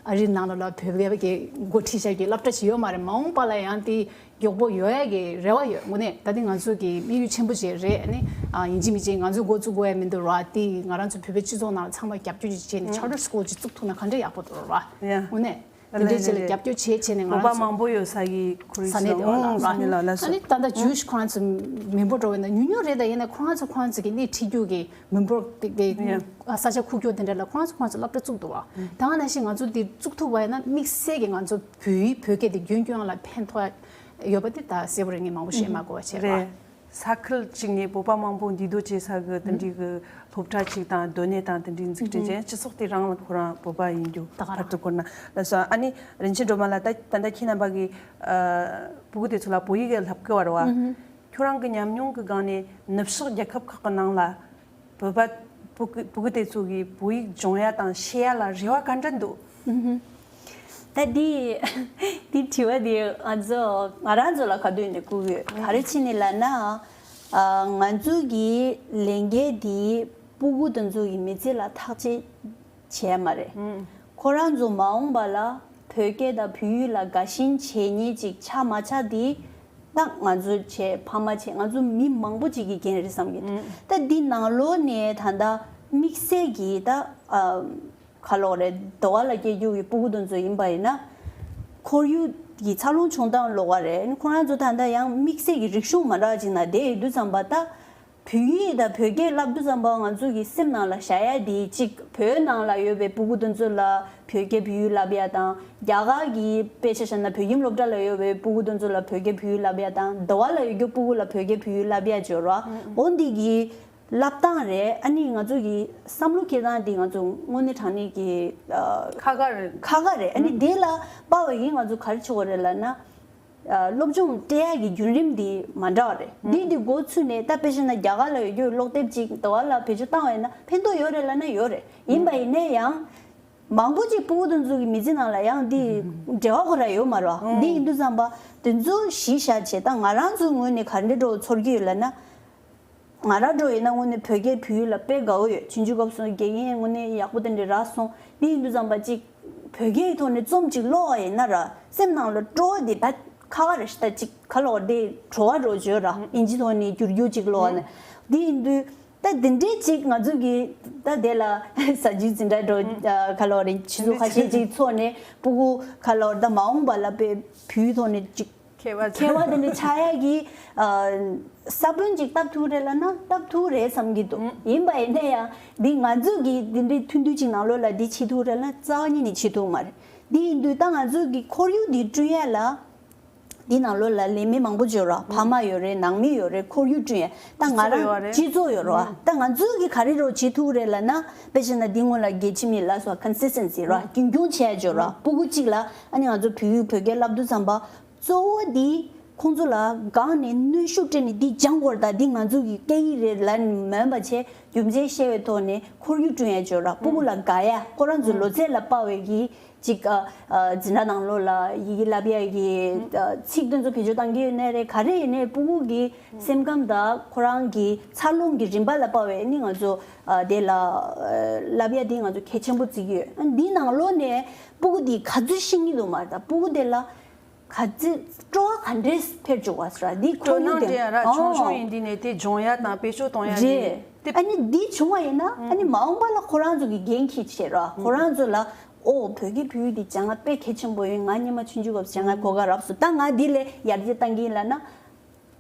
ཨ་རི་ནང་ལ་ལ་བོད་པའི་གི་འགོ་ཁྲིད་བྱ་རྒྱུའི་སློབ་གྲྭ་ཞིག་ཡོད་མ་རེད། མ་འོངས་པ་ལ་ཡང་དེ་མགྱོགས་པོ་ཡོང་ཡ་གི་རེ་བ་ཡོད། དངོས་གནས་ད་དེ་ང་ཚོ་གི་དམིགས་ཡུལ་ཆེན་པོ་ཅིག་རེད། ཨ་ནི་ཨ་ཡིན་གཅིག་མིན་གཅིག་ང་ཚོ་འགོ་བཙུགས་དགོས་ཡ་མི་འདུག་ར། དེ་ང་རང་ཚོ་བོད་པའི་སྤྱི་ཚོགས་ནང་ལ་ཚང་མ་རྒྱབ་སྐྱོར་ཅིག་བྱས་ནས་charter school ཅིག་བཙུགས་ཐུབ་ན་ག་འདྲ་ཡག་པོ་འདུག་ར། དངོས་གནས་དེ་འདྲའི་ཆེད་ལ་རྒྱབ་སྐྱོར་བྱེད་བྱས་ནས་ང་རང་ཚོ་བོད་པ་མང་པོ་ཡོད་ས་གི་ཁོར་ཡུག་ས་གནས་དེ་ཨོ་ལ་ས་གནས་ལ་ལ་ཨ་ནི་ད་ལྟ་Jewish ཁོ་རང་ཚོ་མི་འབོར་འགྲོ་བ་ཡིན་ན་ཉུང་ཉུང་རེད། ད་ཡིན་ན་ཁོ་རང་ཚོ་ཁོ་རང་ཚོ་གི་སྣེ་ཁྲིད་རྒྱུ་གི་མི་འབོར་དེ་གི་ཡ། ས་ཆ་ཁུག་ཀྱོག་དེ་འདྲ་ལ་ཁོ་རང་ཚོ་ཁོ་རང་ཚོ་སློབ་གྲྭ་བཙུགས་འདུག་བ། ད་ག་ནང་བཞིན་ང་ཚོ་དེ་བཙུགས་ཐུབ་པ་ཡིན་ན་དམིགས་བསལ་གྱི་ང་ཚོ་བོད་ཡིག་བོད་སྐད་དེ་རྒྱུན་སྐྱོང་ལ་ཕན་ཐོགས་ཡོད་པ་དེ་ད་གསལ་པོ་རེད། ངས་མང་པོ་བཤད་མ་དགོས་པ་བྱས་ར། ས་ཁུལ་གཅིག་ནས་བོད་པ་མང་པོ་འདུས་སྡོད་བྱེད་ས་གི་དེ་འདྲའི་གི་སློབ་གྲྭ་གཅིག་དང་སྡོད་གནས་དང་དེ་འདྲའི་འཛུགས་སྐྲུན་བྱས། སྤྱི་ཚོགས་དེ་རང་ལ་ཁོ་རང་བོད་པ་ཡིན་རྒྱུ་ད་ག་ཕར་དུ་བཀོད་ན་ལ་སོ། ཨ་ནི་རིན་ཆེན་སྒྲོལ་མ་ལགས། ད་ད་ལྟ་ཁྱེད་རྣམ་པ་གི་ཨ་སྤུ་གུ་དེ་ཚོ་ལ་བོད་ཡིག་གི་བསླབ་དགོས་པ་རེད་བ། ཁྱོད་རང་གི་ཉམས་མྱོང་གི་སྒང་ནས་ནུབ་ཕྱོགས་རྒྱལ་ཁབ་ཁག་གི་ནང་ལ་བོད་པ་སྤུ་གུ་སྤུ་གུ་དེ་ཚོ་གིས་བོད་ཡིག་སྦྱོང་ཡ་དང་ཤེས་ཡ་ལ་རེ་བ་ག་འདྲ་འདུག་ད་འདི་འདི་དྲི་བ་འདི་ང་ཚོ་ང་རང་ཚོ་ལ་ག་དུས་ནས་བསྐུར་ཡོད། ག་རེ་བྱས་ནས་ལབ་ན། ཨ་ང་ཚོ་གི་ལས་འགན་འདི་སྤུ་གུ་དེ་ཚོ་གི་མི་ཚེ་ལ་ཐག་གཅོད་བྱས་མ་རེད། ཁོ་རང་ཚོ་མ་འོངས་པ་ལ་བོད་སྐད་དང་བོད་ཡིག་ལ་དགའ་ཞེན་བྱེད་མཁན་ཅིག་ཆགས་མ་ཆགས་འདི་ད་ང་ཚོ་བྱས་ཕ་མ་བྱས་ང་ཚོ་མི་མང་པོ་ཅིག་གི་འགན་རེད་བསམ་གི། ད་འདི་ནང་ལོགས་ནས་ད་ལྟ་དམིགས་བསལ་གྱི་ད་ཨ་ག་ལབ་དགོས་རེད། འདི་བ་ལ་སྐྱེ་རྒྱུ་གི་སྤུ་གུ་དེ་ཚོ་ཡིན་པ་ཡིན་ན་ཁོར་ཡུག་གི་འཚར་ལོངས་བྱུང་སྟངས་ལབ་དགོས་རེད། ཁོ་རང་ཚོ་ད་ལྟ་ཡང་དམིགས་བསལ་གྱི་རིག་གཞུང་མ་འདྲ་བ་ཅིག་ནང་བསྡད་ཡོད་དུས་ཙམ་པ་ད། བོད་ཡིག་དང་བོད་སྐད་བསླབ་དུས་ཙམ་པ་ང་ཚོ་གི་སེམས་ནང་ལ་བཞག་ཡ་དེ་གཅིག་བོད་ནང་ལ་ཡོད་པའི་སྤུ་གུ་དེ་ཚོ་ལ་བོད་སྐད་བོད་ཡིག་བསླབ་ཡ་དང་། རྒྱ་གར་གྱི་དཔེ་ཆ་བཞག་ན་བོད་ཁྱིམ་སློབ་གྲྭ་ལ་ཡོད་པའི་སྤུ་གུ་དེ་ཚོ་ལ་བོད་སྐད་བོད་ཡིག་བསླབ་ཡ་དང་། འདི་བ་ལ་ཡོད་རྒྱུ་སྤུ་གུ་ལ་བོད་སྐད་བོད་ཡིག་བསླབ་ཡ་བྱོས་རོགས། འོ་འདི་གི་བསླབ་སྟངས་རེད། ཨ་ནི་ང་ཚོ་གི་བསམ་བློ་འཁྱེར་སྟངས་འདི་ང་ཚོ་དངོས་གནས་དྲང་གནས་ཀྱི་ཨ་ཁག་ཁག་རེད། ཁག་ཁག་རེད། ཨ་ནི་དེ་ལ་དཔག་པའི་གི་ང་ཚོ་ག་རེ་བྱེད་དགོས་རེད་ལབ་ན། ཨ་སློབ་སྦྱོང་སྤྲད་ཡག་གི་བརྒྱུད་རིམ་འདི་མ་འདྲ་བ་རེད། འདི་འདི་འགོ་ཚུགས་ནས་ད་དཔེ་བཞག་ན་རྒྱ་གར་ལ་ཡོད་རྒྱུ་ཀློག་དེབ་ཅིག་འདི་བ་ལ་བེད་སྤྱོད་བཏང་བ་ཡིན་ན་ཕན་ཐོགས་ཡོད་རེད་ལབ་ན་ཡོད་རེད། ཡིན་པ་ཡིན་ནའི་ཡང་མང་པོ་ཅིག་སྤུ་གུ་དེ་ཚོ་གི་མི་ཚེ་ནང་ལ་ཡང་འདི་འབྲེལ་བ་ཁོ་རང་ཡོད་མ་རེད་བ། འདི་ཡིན་དུས་ཙམ་པ་དེ་ཚོ་གཞི་བཞག་བྱས་ད་ང་རང་ཚོའི་ངོས་ནས་ག་འདྲ་འགྲོ་ཚོར་གྱི་ཡོད་ལབ་ན། ང་རང་འགྲོ་ཡིན་ན་དངོས་གནས་བོད་སྐད་བོད་ཡིག་ལ་དཔེ་དགའ་བོ་ཡོད། ཆུང་ཆུང་སྐབས་སུ་དགེ་རྒན་དངོས་གནས་ཡག་པོ་དེ་འདྲ་རག་སོང་། འདི་ཡིན་དུས་ཙམ་པ་ཅིག་བོད་སྐད་ཀྱི་ཐོག་ནས་རྩོམ་ཅིག་ཀློག་པ་ཡིན་ན་ར་སེམས་ནང་ལ་སྤྲོ་བ་དེ་ད་ ཁ་བ་རེ་ཞིག་ད་ཅིག་ག་ལོ་དེ་བྲོ་བ་འགྲོ་བརྗོད་ར་ཨིན་ཇི་ཐོག་ནས་བསྒྱུར་རྒྱུ་ཅིག་ལོ་ནས་དེ་ཡིན་དུས། ད་དེ་འདྲའི་ཅིག་ང་ཚོ་གི་ད་དེ་ལ་ས་རྒྱུས་འཛིན་གྲྭ་འགྲོ་ཨ་ག་ལོ་རེ་ཆུ་ཚོད་ཁ་ཤས་ཅིག་འཚོགས་ནས་སྤུ་གུ་ག་ལོ་རེ་ད་མ་འོངས་པ་ལ་དཔེ་བོད་ཐོག་ནས་ཅིག་ཁེ་བ་ཁེ་བ་དེ་འདྲ་ཆགས་ཡ་གི་ཨ་ས་བོན་ཅིག་བཏབ་ཐུབ་རེད་ལ་ན་བཏབ་ཐུབ་རེད་བསམ་གྱི་འདུག་ཡིན་པ་ཡིན་ན་ཡང་འདི་ང་ཚོ་གི་འདི་འདྲའི་ཐུང་ཐུང་ཅིག་ནང་ལོགས་ལ་འདི་བྱེད་ཐུབ་རེད་ལ་རྩ་བ་ཉིད་ནས་བྱེད་ཐུབ་མ་རེད། འདི་ཡིན་དུས་ད་ང་ཚོ་གི་ཁོར་ཡུག་འདི་བསྐྲུན་ཡ་ལ། འདི་ནང་ལོགས་ལ་ལས་མི་མང་པོ་ཡོད་ར་ཕ་མ་ཡོད་རེད། ནང་མི་ཡོད་རེད། ཁོར་ཡུག་བསྐྲུན་ཡ་ད་ང་རང་སྤྱི་ཚོགས་ཡོད་ར་ད་ང་ཚོ་གི་ག་རེ་རོགས་བྱེད་ཐུབ་རེད་ལ་ན་དཔེ་བྱས་ན་འདི་སྔོན་ལ་རྒྱལ་ཕྱི་མི་ལ་སོགས་ཀོན་སི་སི་ཊེན་སི་ར་རྒྱུན་འཁྱོངས་བྱས་ཡོད་ར་སྤུ་གུ་གཅིག་ལ་ཨ་ནི་ང་ཚོ་བོད་ཡིག་བོད་སྐད་བསླབ་དུས་ཙམ་པ། གཙོ་བོ་འདི་ཁོང་ཚོ་ལ་སྒང་ནས་གནོན་ཤུགས་སྤྲད་ནས་འདི་སྦྱང་དགོས་རེད་ད་འདི་ང་ཚོ་གི་སྐད་ཡིག་རེད་ལབ་ནས་མིན་པ་བྱས་རྒྱུ་མཚན་བཤད་པའི་ཐོག་ནས་ཁོར་ཡུག་བསྐྲུན་ཡ་ཡོད་ར་སྤུ་གུ་ལ་དགའ་ཡ་ཁོ་རང་ཚོ་ལོ་ཚད་ལ་དཔག་པའི་གི་ཅིག་ཨ་ཨ་འཛིན་གྲྭ་ནང་ལོགས་ལ་ཡི་གེ་བསླབ་ཡ་གི་ཨ་ཚིག་དེ་ཚོ་བེད་སྤྱོད་བཏང་གི་ཡོད་ནའི་རེད་ག་རེ་ཡིན་ནའི་སྤུ་གུ་གི་སེམས་ཁམས་དང་ཁོ་རང་གི་འཚར་ལོངས་ཀྱི་རིམ་པ་ལ་དཔག་པའི་ནི་ང་ཚོ་ཨ་དེ་ལ་ཨ་བསླབ་ཡ་དེ་ང་ཚོ་གལ་ཆེན་པོ་བརྩི་གི་ཡོད། ཨ་འདི་ནང་ལོགས་ནས་སྤུ་གུ་དེ་ག་ཚོད་ཤེས་ཀྱི་འདུག་མ་རེད་ད་སྤུ་གུ་དེ་ལ། ག་ཚོད་སྤྲོ་བ་ག་འདྲས་འཕེལ་བཅུག་པ་ཟེར་འདི་ཁོར་སྤྲོ་ཡུག་སྣང་དེ་འདྲ་ཡང་ར་ཆུང་ཆུང་ཨོ། ཡིན་དུས་ནས་དེ་སྦྱོང་ཡ་དང་བེད་སྤྱོད་གཏོང་ཡ་རེད། དེ་ཨ་ནི་འདི་བྱུང་བ་ཡིན་ན་ཨ་ནི་མ་འོངས་པ་ལ་ཁོ་རང་ཚོ་གི་འགན་འཁྱེར་བྱེད་ར་ཁོ་རང་ཚོ་ལ་ཨོ་བོད་སྐད་བོད་ཡིག་འདི་སྦྱང་ང་དཔེ་གལ་ཆེན་པོ་ཡིན། ང་སྔོན་མ་ཆུང་ཆུང་སྐབས་སྦྱང་ང་གོ་སྐབས་རག་སོང་། ད་ང་འདི་ལས་ཡར་རྒྱས་བཏང་གི་ཡིན་ལབ་ན།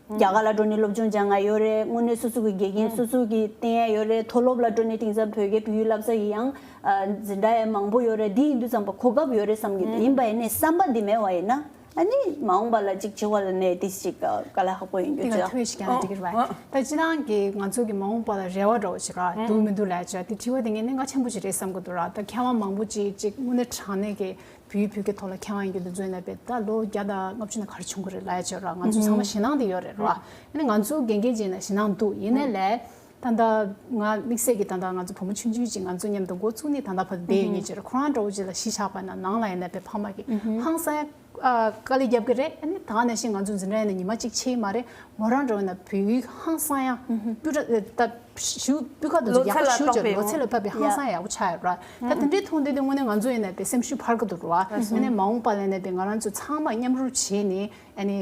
རྒྱ་གར་ལ་འགྲོ་ནས་སློབ་སྦྱོང་སྦྱང་ང་ཡོད་རེད། དངོས་གནས་སོ་སོ་གི་དགེ་རྒན་སོ་སོ་གི་བསྟེན་ཡ་ཡོད་རེད། མཐོ་སློབ་ལ་འགྲོ་ནས་དེང་སང་བོད་སྐད་བོད་ཡིག་བསླབ་ས་ཡི་ཡང་ཨ་འཛིན་གྲྭ་ཡང་མང་པོ་ཡོད་རེད། འདི་ཡིན་དུས་ཙམ་པ་གོ་སྐབས་ཡོད་རེད་བསམ་གྱི་འདུག་ཡིན་པ་ཡིན་ནའི་བསམ་པ་འདི་མེད་པ་ཡིན་ན་ཨ་ནི་མ་འོངས་པ་ལ་ཅིག་བྱེད་པ་ལ་ནས་དེ་ཅིག་དཀའ་ལས་ཁག་པོ་ཡིན་རྒྱུ་དེ་ལ་ཅོག་ཐུགས་ཤིག་ཀྱང་འགྲིག་གི་རེད་བ། ད་སྤྱིར་བཏང་གི་ང་ཚོ་གི་མ་འོངས་པ་ལ་རེ་བ་འདྲ་བོ་ཞིག་ར་འདུག་མི་འདུག་ལབ་ཡ་ཅིག་དེ་དྲི་བ་དེ་ངས་ནི་ང་ཆེན་པོ་ཞིག་རེད་བསམ་གི་འདུག་ར། ད་མཁས་དབང་མང་པོ་ཅིག་ཅིག་དངོས་གནས་དྲང་གནས་ཀྱི་བོད་ཡིག་བོད་སྐད་ཐོག་ལ་མཁས་དབང་ཡིན་རྒྱུ་འདི་ཚོ་ཡིན་ན་བས་ད་ལོ་བརྒྱ་དང་ལྔ་བཅུ་ནས་ག་རེ་བྱུང་གི་རེད་ལབ་ཡ་ཅིག་ཡོད་ར། ང་ཚོ་ཚང་མ་ཞེད་སྣང་དེ་ཡོད་རེད་ར། ཡིན་ནའི་ང་ཚོ་དགེ་རྒན་ཅིག་ཡིན་ན་ཞེད་སྣང་འདུག་ཡིན་ནའི་ལས་ད་ལྟ་ང་དམིགས་བསལ་གྱི་ད་ལྟ་ང་ཚོ་བུ་མོ་ཆུང་ཆུང་ཅིག་ང་ཚོ་མཉམ་དུ་འགོ་བཙུགས་ནས་ད་ལྟ་བར་དུ་བསྡད་ཡོད་མཁན་ཅིག་ར། ཁོ་རང་འདྲ་བོ་ཅིག་ལ་གཞི་བཞག་པ་ན་ནང་ལ་ཡིན་ན་བས་ཕ་མ་གི་ཧང་སང་ཡ་ཨ་དཀའ་ལས་རྒྱབ་ཀྱི་རེད། ཨ་ནི་ད་ག་ནང་བཞིན་ང་ཚོ་འཛིན་གྲྭ་ཡིན་ན་ཉི་མ་གཅིག་ཕྱིན་མ་རེད། མོ་རང་འདྲ་བོ་ཡིན་ན་བོད་ཡིག་ཧང་སང་ཡ་སྤུས་དག་ད་ཞུ་སྤུས་ཀ་དེ་ཚོ་ལོ་ཚད་ཡག་པོ་ལ་ཞུ་དཔག་ཅིག་པའི་ལོ་ཚད་ལ་དཔག་པའི་ཧང་སང་ཡག་པོ་ཆགས་ཡོད་ར། ད་དེ་འདྲའི་མཐོང་དུས་དེ་དངོས་གནས་ང་ཚོ་ཡིན་ན་བས་སེམས་ཤུགས་འཕར་གི་འདུག་ར། ཨ་ནི་མ་འོངས་པ་ལ་ཡིན་ན་བས་ང་རང་ཚོ་ཚང་མ་མཉམ་རུབ་བྱས་ནས་ཨ་ནི་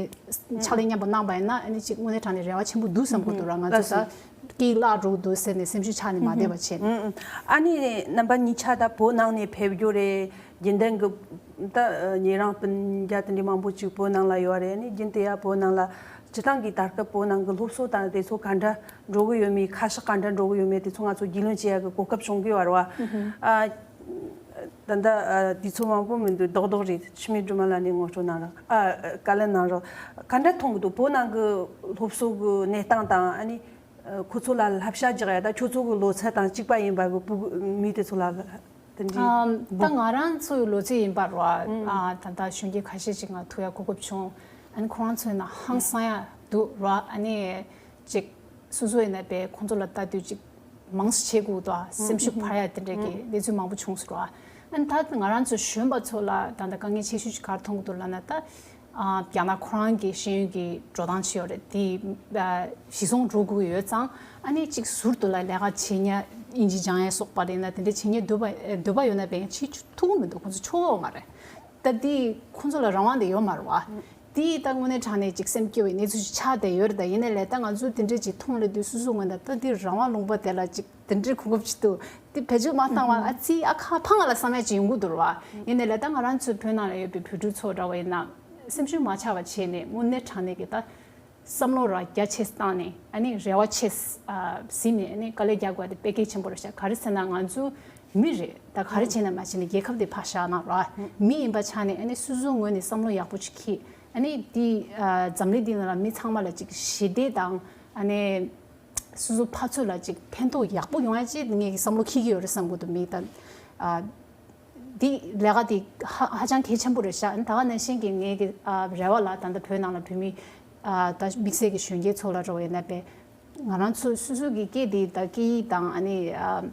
ཕྱག་ལས་མཉམ་པོ་གནང་པ་ཡིན་ན་ཨ་ནི་ཅིག་དངོས་གནས་དྲང་ནས་རེ་བ་ཆེན་པོ་འདུག་བསམ་གི་འདུག་ར། ང་ཚོ་ད་སྐད་ཡིག་བརླག་འགྲོ་གི་འདུག་ཟེར་ནས་སེམས་ཤུགས་ཆག་ནས་མ་བསྡད་པ་བྱས་ནས། ཨ་ནི་རྣམ་པ་གཉིས་ཆ་ད་བོད་ནང་ནས་ཕེབས་རྒྱུ་རེད། རྒྱུན་ལྡན་གྱི་ད་ཉེ་རིང་སྤུན་ཀྱག་དེ་འདྲའི་མང་པོ་ཅིག་བོད་ནང་ལ་ཡོད་རེད། ཨ་ནི་རྒྱུན་དུ་ཡ་བོད་ནང་ལ་སྤྱི་བཏང་གི་ད་སྐབས་བོད་ནང་གི་སློབ་གསོ་དང་དེ་ཚོ་ག་འདྲ་འགྲོ་གི་ཡོད་མེད་ཁ་ཕྱོགས་ག་འདྲ་འགྲོ་གི་ཡོད་མེད་དེ་ཚོ་ང་ཚོ་རྒྱུས་ལོན་བྱེད་ཡ་གི་གོ་སྐབས་བྱུང་གི་ཡོད་རེད་བ། ཨ། ད་ལྟ་ཨ་དུས་ཚོད་མང་པོ་མི་འདུག་རྡོག་རྡོག་རེད། འཆི་མེད་སྒྲོལ་མ་ལགས་ནས་ངོ་སྤྲོད་གནང་རོགས། ཨ་བཀའ་ལན་གནང་རོགས། ག་འདྲ་མཐོང་གི་འདུག་བོད་ནང་གི་སློབ་གསོ་གི་གནས་སྟངས་དང་ཨ་ནི་ཨ་ཁོ་ཚོ་ལ་བསླབ་བྱ་རྒྱག་ཡ་ད་ཁྱོད་ཚོ་གི་ལོ་ཚད་དང་གཅིག་པ་ཡིན་པ་གི་སྤུ་གུ་མི་དེ་ཚོ་ལ་དེ་འདྲའི་ཨམ་ད་ང་རང་ཚོའི་ལོ་ཚད་ཡིན་པ་རེད་བ། ཨ་ད་ལྟ་གཞོན་སྐྱེས་ཁ་ཤས་ཤིག་ང་ཐུག་ཡ་གོ་སྐབས་བྱུང་། ཨ་ནི་ཁོ་རང་ཚོའི་ནང་ཧང་སང་ཡ་འདུག་རེད་བ། ཨ་ནི་ཅིག་སོ་སོ་ཡིན་ན་པས་ཁོང་ཚོ་ལ་ལྟ་དུས་ཅིག་མང་སུ་བྱེད་དགོས་འདུག་ཨ། སེམས་ཤུགས་འཕར་ཡ་དེ་འདྲས་ཀྱི་གནས་ཚུལ་མང་པོ་བྱུང་སོང་ར། ཨ་ནི་ད་ང་རང་ཚོ་གཞོན་པ་ཚོ་ལ་ད་ལྟ་དཀའ་ངལ་ཆེ་ཤོས་ཤིག་ག་རེ་མཐོང་གི་འདུག་ལབ་ན་ད་ཨ་རྒྱ་ནག་ཁོ་རང་གི་ཤེས་ཡོན་གྱི་འགྲོ་སྟངས་ཅིག་ཡོད་རེད། དེ་ཨ་གཞི་བཟུང་འགྲོ་དགོས་ཡོད་ཙང་ཨ་ནི་ཅིག་ཟུར་དུ་ལ་ལས་ཀ་བྱེད་ཉ་ཨིན་ཇི་སྦྱང་ཡ་སོགས་པ་རེད་ན་དེ་འདྲས་བྱེད་ཉ་འདོད་པ་འདོད་པ་ཡོད་ན་བས་བྱེད་ཐུབ་ཀྱི་མི་འདུག་ཁོང་ཚོ་ཆོག་གི་མ་རེད། ད་དེ་ཁོང་ཚོ་ལ་རང་དབང་དེ་ཡོད་མ་རེད་བ། དེ་ད་དངོས་གནས་དྲང་གནས་ཅིག་སེམས་སྐྱོ་བའི་གནས་ཚུལ་ཞིག་ཆགས་བསྡད་ཡོད་རེད། ད་ཡིན་ནའི་ལས་ད་ང་ཚོ་དེ་འདྲས་ཅིག་མཐོང་ལས་དུས་སོ་སོ་ངོས་ནས་ད་དེ་རང་དབང་ལུང་པ་དེ་ལ་ཅིག་དེ་འདྲས་གོ་སྐབས་ཅིག་འདུག་དེ་བེད་སྤྱོད་མ་བཏང་བ་ཨ་ཙི་ཨ་ཁ་ཕ་ང་ལ་བསམ་ཡ་ཅིག་ཡོང་གི་འདུག་རེད་བ། ཡིན་ནའི་ལས་ད་ང་རང་ཚོའི་བོད་ནང་ལ་ཡོད་པའི་བོད་ཕྲུག་ཚོ་འདྲ་བ་ཡིན་ན་སེམས་ཤུགས་མ་ཆག་པ་བྱས་ནས་དངོས་གནས་དྲང་གནས་ཀྱི་ད་བསམ་བློ་ར་རྒྱ་ཆེ་བཏང་ནས་ཨ་ནི་རེ་བ་ཆེ་ཨ་ཟིན་ནས་ཨ་ནི་དཀའ་ལས་རྒྱག་དགོས་དེ་དཔེ་གལ་ཆེན་པོ་རེད་ཤག་ག་རེ་ཟེར་ན་ང་ཚོ་མི་རེད། ད་ག་རེ་བྱས་ན་མ་བྱས་ན་རྒྱལ་ཁབ་དེ་ཕར་བཞག་ན་ར་མི་ཡིན་པ་ཆགས་ནས་ཨ་ནི་སོ་སོའི་ངོས་ནས་བསམ་བློ་ཡག་པོ་ཅིག་འཁྱེར་ཨ་ནི་དེ་ཨ་འཛམ་གླིང་འདི་ནང་ལ་མི་ཚང་མ་ལ་ཅིག་ཞི་བདེ་དང་ཨ་ནི་སོ་སོ་ཕར་ཚུར་ལ་ཅིག་ཕན་ཐོགས་ཡག་པོ་ཡོང་ཡ་ཅིག་ངས་ཀྱི་བསམ་བློ་འཁྱེར་གྱི་ཡོད་རེད་བསམ་གི་འདུག་མི་ད་ཨ། འདི་ལས་ཀ་འདི་ཧ་ཧ་ཅང་གལ་ཆེན་པོ་རེད་ཤག་ད་ག་ནང་བཞིན་གྱི་ངའི་གི་ཨ་རེ་བ་ལ་ད་ལྟ་བོད་ནང་ལ་བོད་མི་ཨ་ད་དམིགས་བསལ་གྱི་གཞོན་སྐྱེས་ཚོ་ལ་རོགས་ཡིན་ན་པས་ང་རང་ཚོ་སོ་སོ་གི་སྐད་འདི་ད་སྐད་ཡིག་དང་ཨ་ནི་ཨ་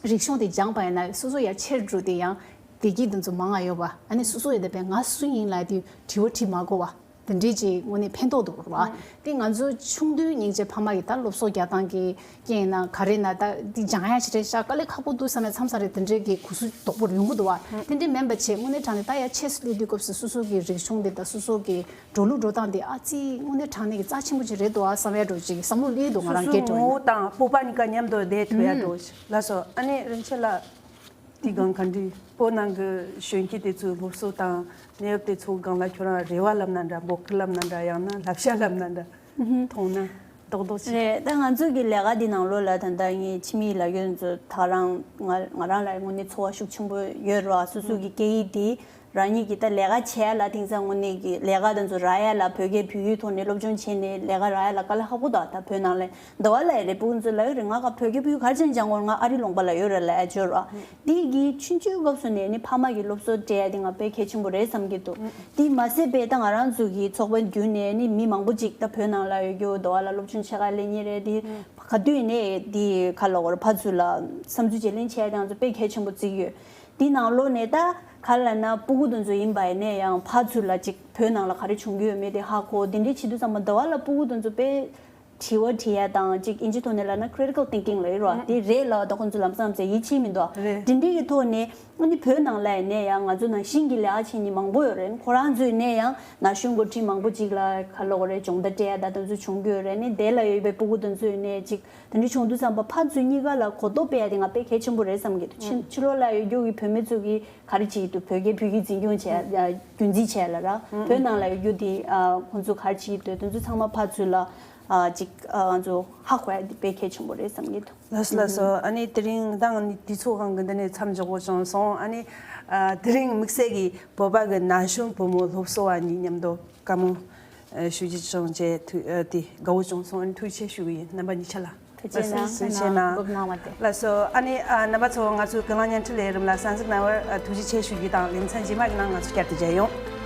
རིག་གཞུང་འདི་སྦྱངས་པ་ཡིན་ན་སོ་སོ་ཡར་ཆེར་འགྲོ་དེ་ཡང་བདེ་སྐྱིད་འདི་ཚོ་མང་ང་ཡོད་པ་ཨ་ནི་སོ་སོ་ཡིན་ན་པས་ང་སུ་ཡིན་ལབ་དུས་དྲི་བ་དྲི་མ་དགོས་པ། དེ་འདྲའི་ཅིག་དངོས་གནས་ཕན་ཐོགས་འདུག་ར། དེ་ང་ཚོ་ཆུང་དུས་སྙིང་རྗེ་ཕ་མ་གིས་ད་སློབ་གསོ་རྒྱག་སྟངས་ཀྱི་རྐྱེན་ཡིན་ན་ག་རེ་ན་ད་འདི་སྦྱང་ཡ་ཞིག་རེད་ཤག་དཀའ་ལས་ཁག་པོ་འདུག་བསམ་ནས་མཚམས་མཚམས་རེ་དེ་འདྲའི་གི་གུ་སུ་དོག་པོ་ཡོང་གི་འདུག་བ། དེ་འདྲའི་མིན་པ་བྱས་དངོས་གནས་དྲང་གནས་ད་ཡ་ཆེས་སུ་སླེབས་དུས་སྐབས་སུ་སོ་སོ་གི་རིག་གཞུང་དེ་དང་སོ་སོ་གི་འགྲོ་ལུགས་འགྲོ་སྟངས་དེ་ཨ་ཙི་དངོས་གནས་དྲང་གནས་ཀྱི་རྩ་ཆེན་པོ་ཅིག་རེད་འདུག་ཨ་བསམ་ཡ་འགྲོ་ཅིག་བསམ་བློ་སླེབས་འདུག་ང་རང་སྐད་སོ་སོའི་ངོ་བོ་དང་སྤོབས་པ་གཉིས་ཀ་མཉམ་དུ་བསྡད་ཐུབ་ཡ་འགྲོ་ཞིག་ལགས་སོ། ཨ་ནི་རིན་ཆེན་ལགས། དེ་སྒང་ག་འདྲ་བོད་ནང་གི་གཞོན་སྐྱེས་དེ་ཚོའི་སློབ་གསོ་དང་གནས་བབ་དེ་ཚོའི་སྒང་ལ་ཁྱོད་རང་རེ་བ་ལབ་ན་འདྲ། འབོད་སྐུལ་ལབ་ན་འདྲ། ཡང་ན་བསླབ་བྱ་ལབ་ན་འདྲ། མཐོང་ན་རྡོག་རྡོག་ཅིག་རེད། ད་ང་ཚོ་གི་ལས་ཀ་འདི་ནང་ལོགས་ལ་ད་ལྟ་ངའི་ཕྱི་མིག་ལ་ཡོད་ཚོ་ད་རང་ང་ང་རང་ལ་དངོས་གནས་ཚོར་བ་ཤུགས་ཆེན་པོ་ཡོད་རེད་བ། སོ་སོ་གི་སྐད་ཡིག་དེ་རང་ཉིད་ཀྱིས་ད་ལས་ཀ་བྱེད་ཡ་ལ་དེང་སང་དངོས་གནས་ཀྱི་ལས་ཀ་དེ་ཚོ་རག་ཡ་ལ་བོད་སྐད་བོད་ཡིག་ཐོག་ནས་སློབ་སྦྱོང་བྱས་ནས་ལས་ཀ་རག་ཡ་ལ་དཀའ་ལས་ཁག་པོ་འདུག་ད་བོད་ནང་ལ་འདི་བ་ལ་རེད། སྤུ་གུ་ཚོ་ལ་ཡོད་རེད། ང་ག་བོད་སྐད་བོད་ཡིག་ག་རེ་བྱས་ནས་སྦྱང་དགོས་རེད། ང་ཨ་རི་ལུང་པ་ལ་ཡོད་རེད་ལབ་ཡ་ཅིག་ཡོད་རེད་བ། དེ་གི་ཆུང་ཆུང་སྐབས་སུ་ནས་ནི་ཕ་མ་གི་སློབ་གསོ་སྤྲད་ཡ་དེ་ང་དཔེ་གལ་ཆེན་པོ་རེད་བསམ་གྱི་འདུག་དེ་མ་ཟད་པའི་ད་ང་རང་ཚོ་གི་ཚོགས་པ་བརྒྱུད་ནས་ནི་མི་མང་པོ་ཅིག་ད་བོད་ནང་ལ་ཡོད་རྒྱུ་འདི་བ་ལ་སློབ་སྦྱོང་ཆེ་ཁག་སླེབས་ངེས་རེད། དེ་ག་དུས་ནས་དེ་ག་ལ་འོར་ཕ་ཚུ་ལ་བསམ་ཚུལ་བརྗེ་ལེན་བྱས་ཡ་དེ་ང་ཚོ་དཔེ་གལ་ཆེན་པོ་བརྩི་གི་ཡོད། དེ་ནང་ལོགས་ནས་ད་ག་ལ་ན་སྤུ་གུ་དེ་ཚོ་ཡིན་པ་ཡིན་ནས་ཡང་ཕ་ཚུ་ལ་ཅིག་བོད་ནང་ལ་ག་རེ་བྱུང་གི་ཡོད་མེད་དེ་ཧ་གོ། དེ་འདྲའི་བྱེད་དུས་ཙམ་པ་འདི་བ་ལ་སྤུ་གུ་དེ་ཚོ་དཔེ་དྲི་བ་དྲི་ཡ་དང་ཅིག་ཨིན་ཇི་ཐོག་ནས་ལབ་ན་critical thinking ལབ་ཡོད་རེད་བ། དེ་རེད་ལབ་ད་ཁོང་ཚོ་ལམ་སང་ཚེ་ཡིད་ཆེས་མི་འདུག་རེད། དེ་འདྲའི་གི་ཐོག་ནས་ཨ་ནི་བོད་ནང་ལ་ཡིན་ནས་ཡང་ང་ཚོ་ནང་བཞིན་གྱི་ལས་ཀ་བྱེད་མཁན་མང་པོ་ཡོད་རེད། ཁོ་རང་ཚོ་ཡིན་ནས་ཡང་ན་གཞོན་འགོ་ཁྲིད་མང་པོ་ཅིག་ལ་ག་ལབ་དགོས་རེད། སྦྱོང་བརྡར་སྤྲད་ཡ་ད་དེ་ཚོ་བྱུང་གི་ཡོད་རེད། ཨ་ནི་དེ་ལ་ཡོད་པའི་སྤུ་གུ་དེ་ཚོ་ཡིན་ནས་ཅིག་དེ་འདྲ་བྱུང་དུས་ཙམ་པ་ཕ་ཚུ་གཉིས་ཀ་ལ་གོ་རྟོགས་སྤེལ་ཡ་དེ་ང་དཔེ་གལ་ཆེན་པོ་རེད་བསམ་གྱི་འདུག་ཕྱི་ཕྱི་ལོགས་ལ་ཡོད་རྒྱུ་གི་བུད་མེད་ཚོ་གི་ག་རེ་བྱེད་ཀྱི་འདུག་བོད་སྐད་བོད་ཡིག་འཛིན་སྐྱོང་བྱས་རྒྱུན་འཛིན་བྱས་ལ་ར། བོད་ནང་ལ་ཡོད་རྒྱུ་དེ་ཁོང་ཚོ་ག་རེ་བྱེད་ཀྱི་འདུག་དེ་ཚོ་ཚང་མ་ཕར་ཚུར་ལ་ཅིག་ང་ཚོ་ཧ་གོ་ཡ་དེ་དཔེ་གལ་ཆེན་པོ་རེད་བསམ་གྱི་འདུག་ལགས་སོ་ལགས་སོ། ཨ་ནི་དེ་རིང་ད་ང་ནི་དུས་ཚོད་གང་གི་འདི་ནས་མཚམས་འཇོག་དགོས་བྱུང་སོང་། ཨ་ནི་དེ་རིང་དམིགས་བསལ་གྱི་བོད་པ་གི་ན་གཞོན་བུ་མོ་སློབ་གསོ་བ་གཉིས་མཉམ་དུ་བཀའ་མོལ་ཞུ་རྒྱུ་བྱུང་བྱས་དེ་དགའ་བོ་བྱུང་སོང་། ཨ་ནི་ཐུགས་རྗེ་ཆེ་ཞུ་གི་ཡིན། རྣམ་པ་གཉིས་ཆ་ལ། ཐུགས་རྗེ་གནང་། ཐུགས་རྗེ་གནང་། ལགས་སོ། ཨ་ནི་རྣམ་པ་ཚོ་ང་ཚོའི་ཀུན་གླེང་བརྙན་འཕྲིན་ལས་རིམ་ལ་གསན་གཟིགས་གནང་བར་ཐུགས་རྗེ་ཆེ་ཞུ་རྒྱུ་དང་ལེ་ཚན་རྗེས་མ་གི་ནང་ང་ཚོ་བསྐྱར་དུ་མཇལ་ཡོང་།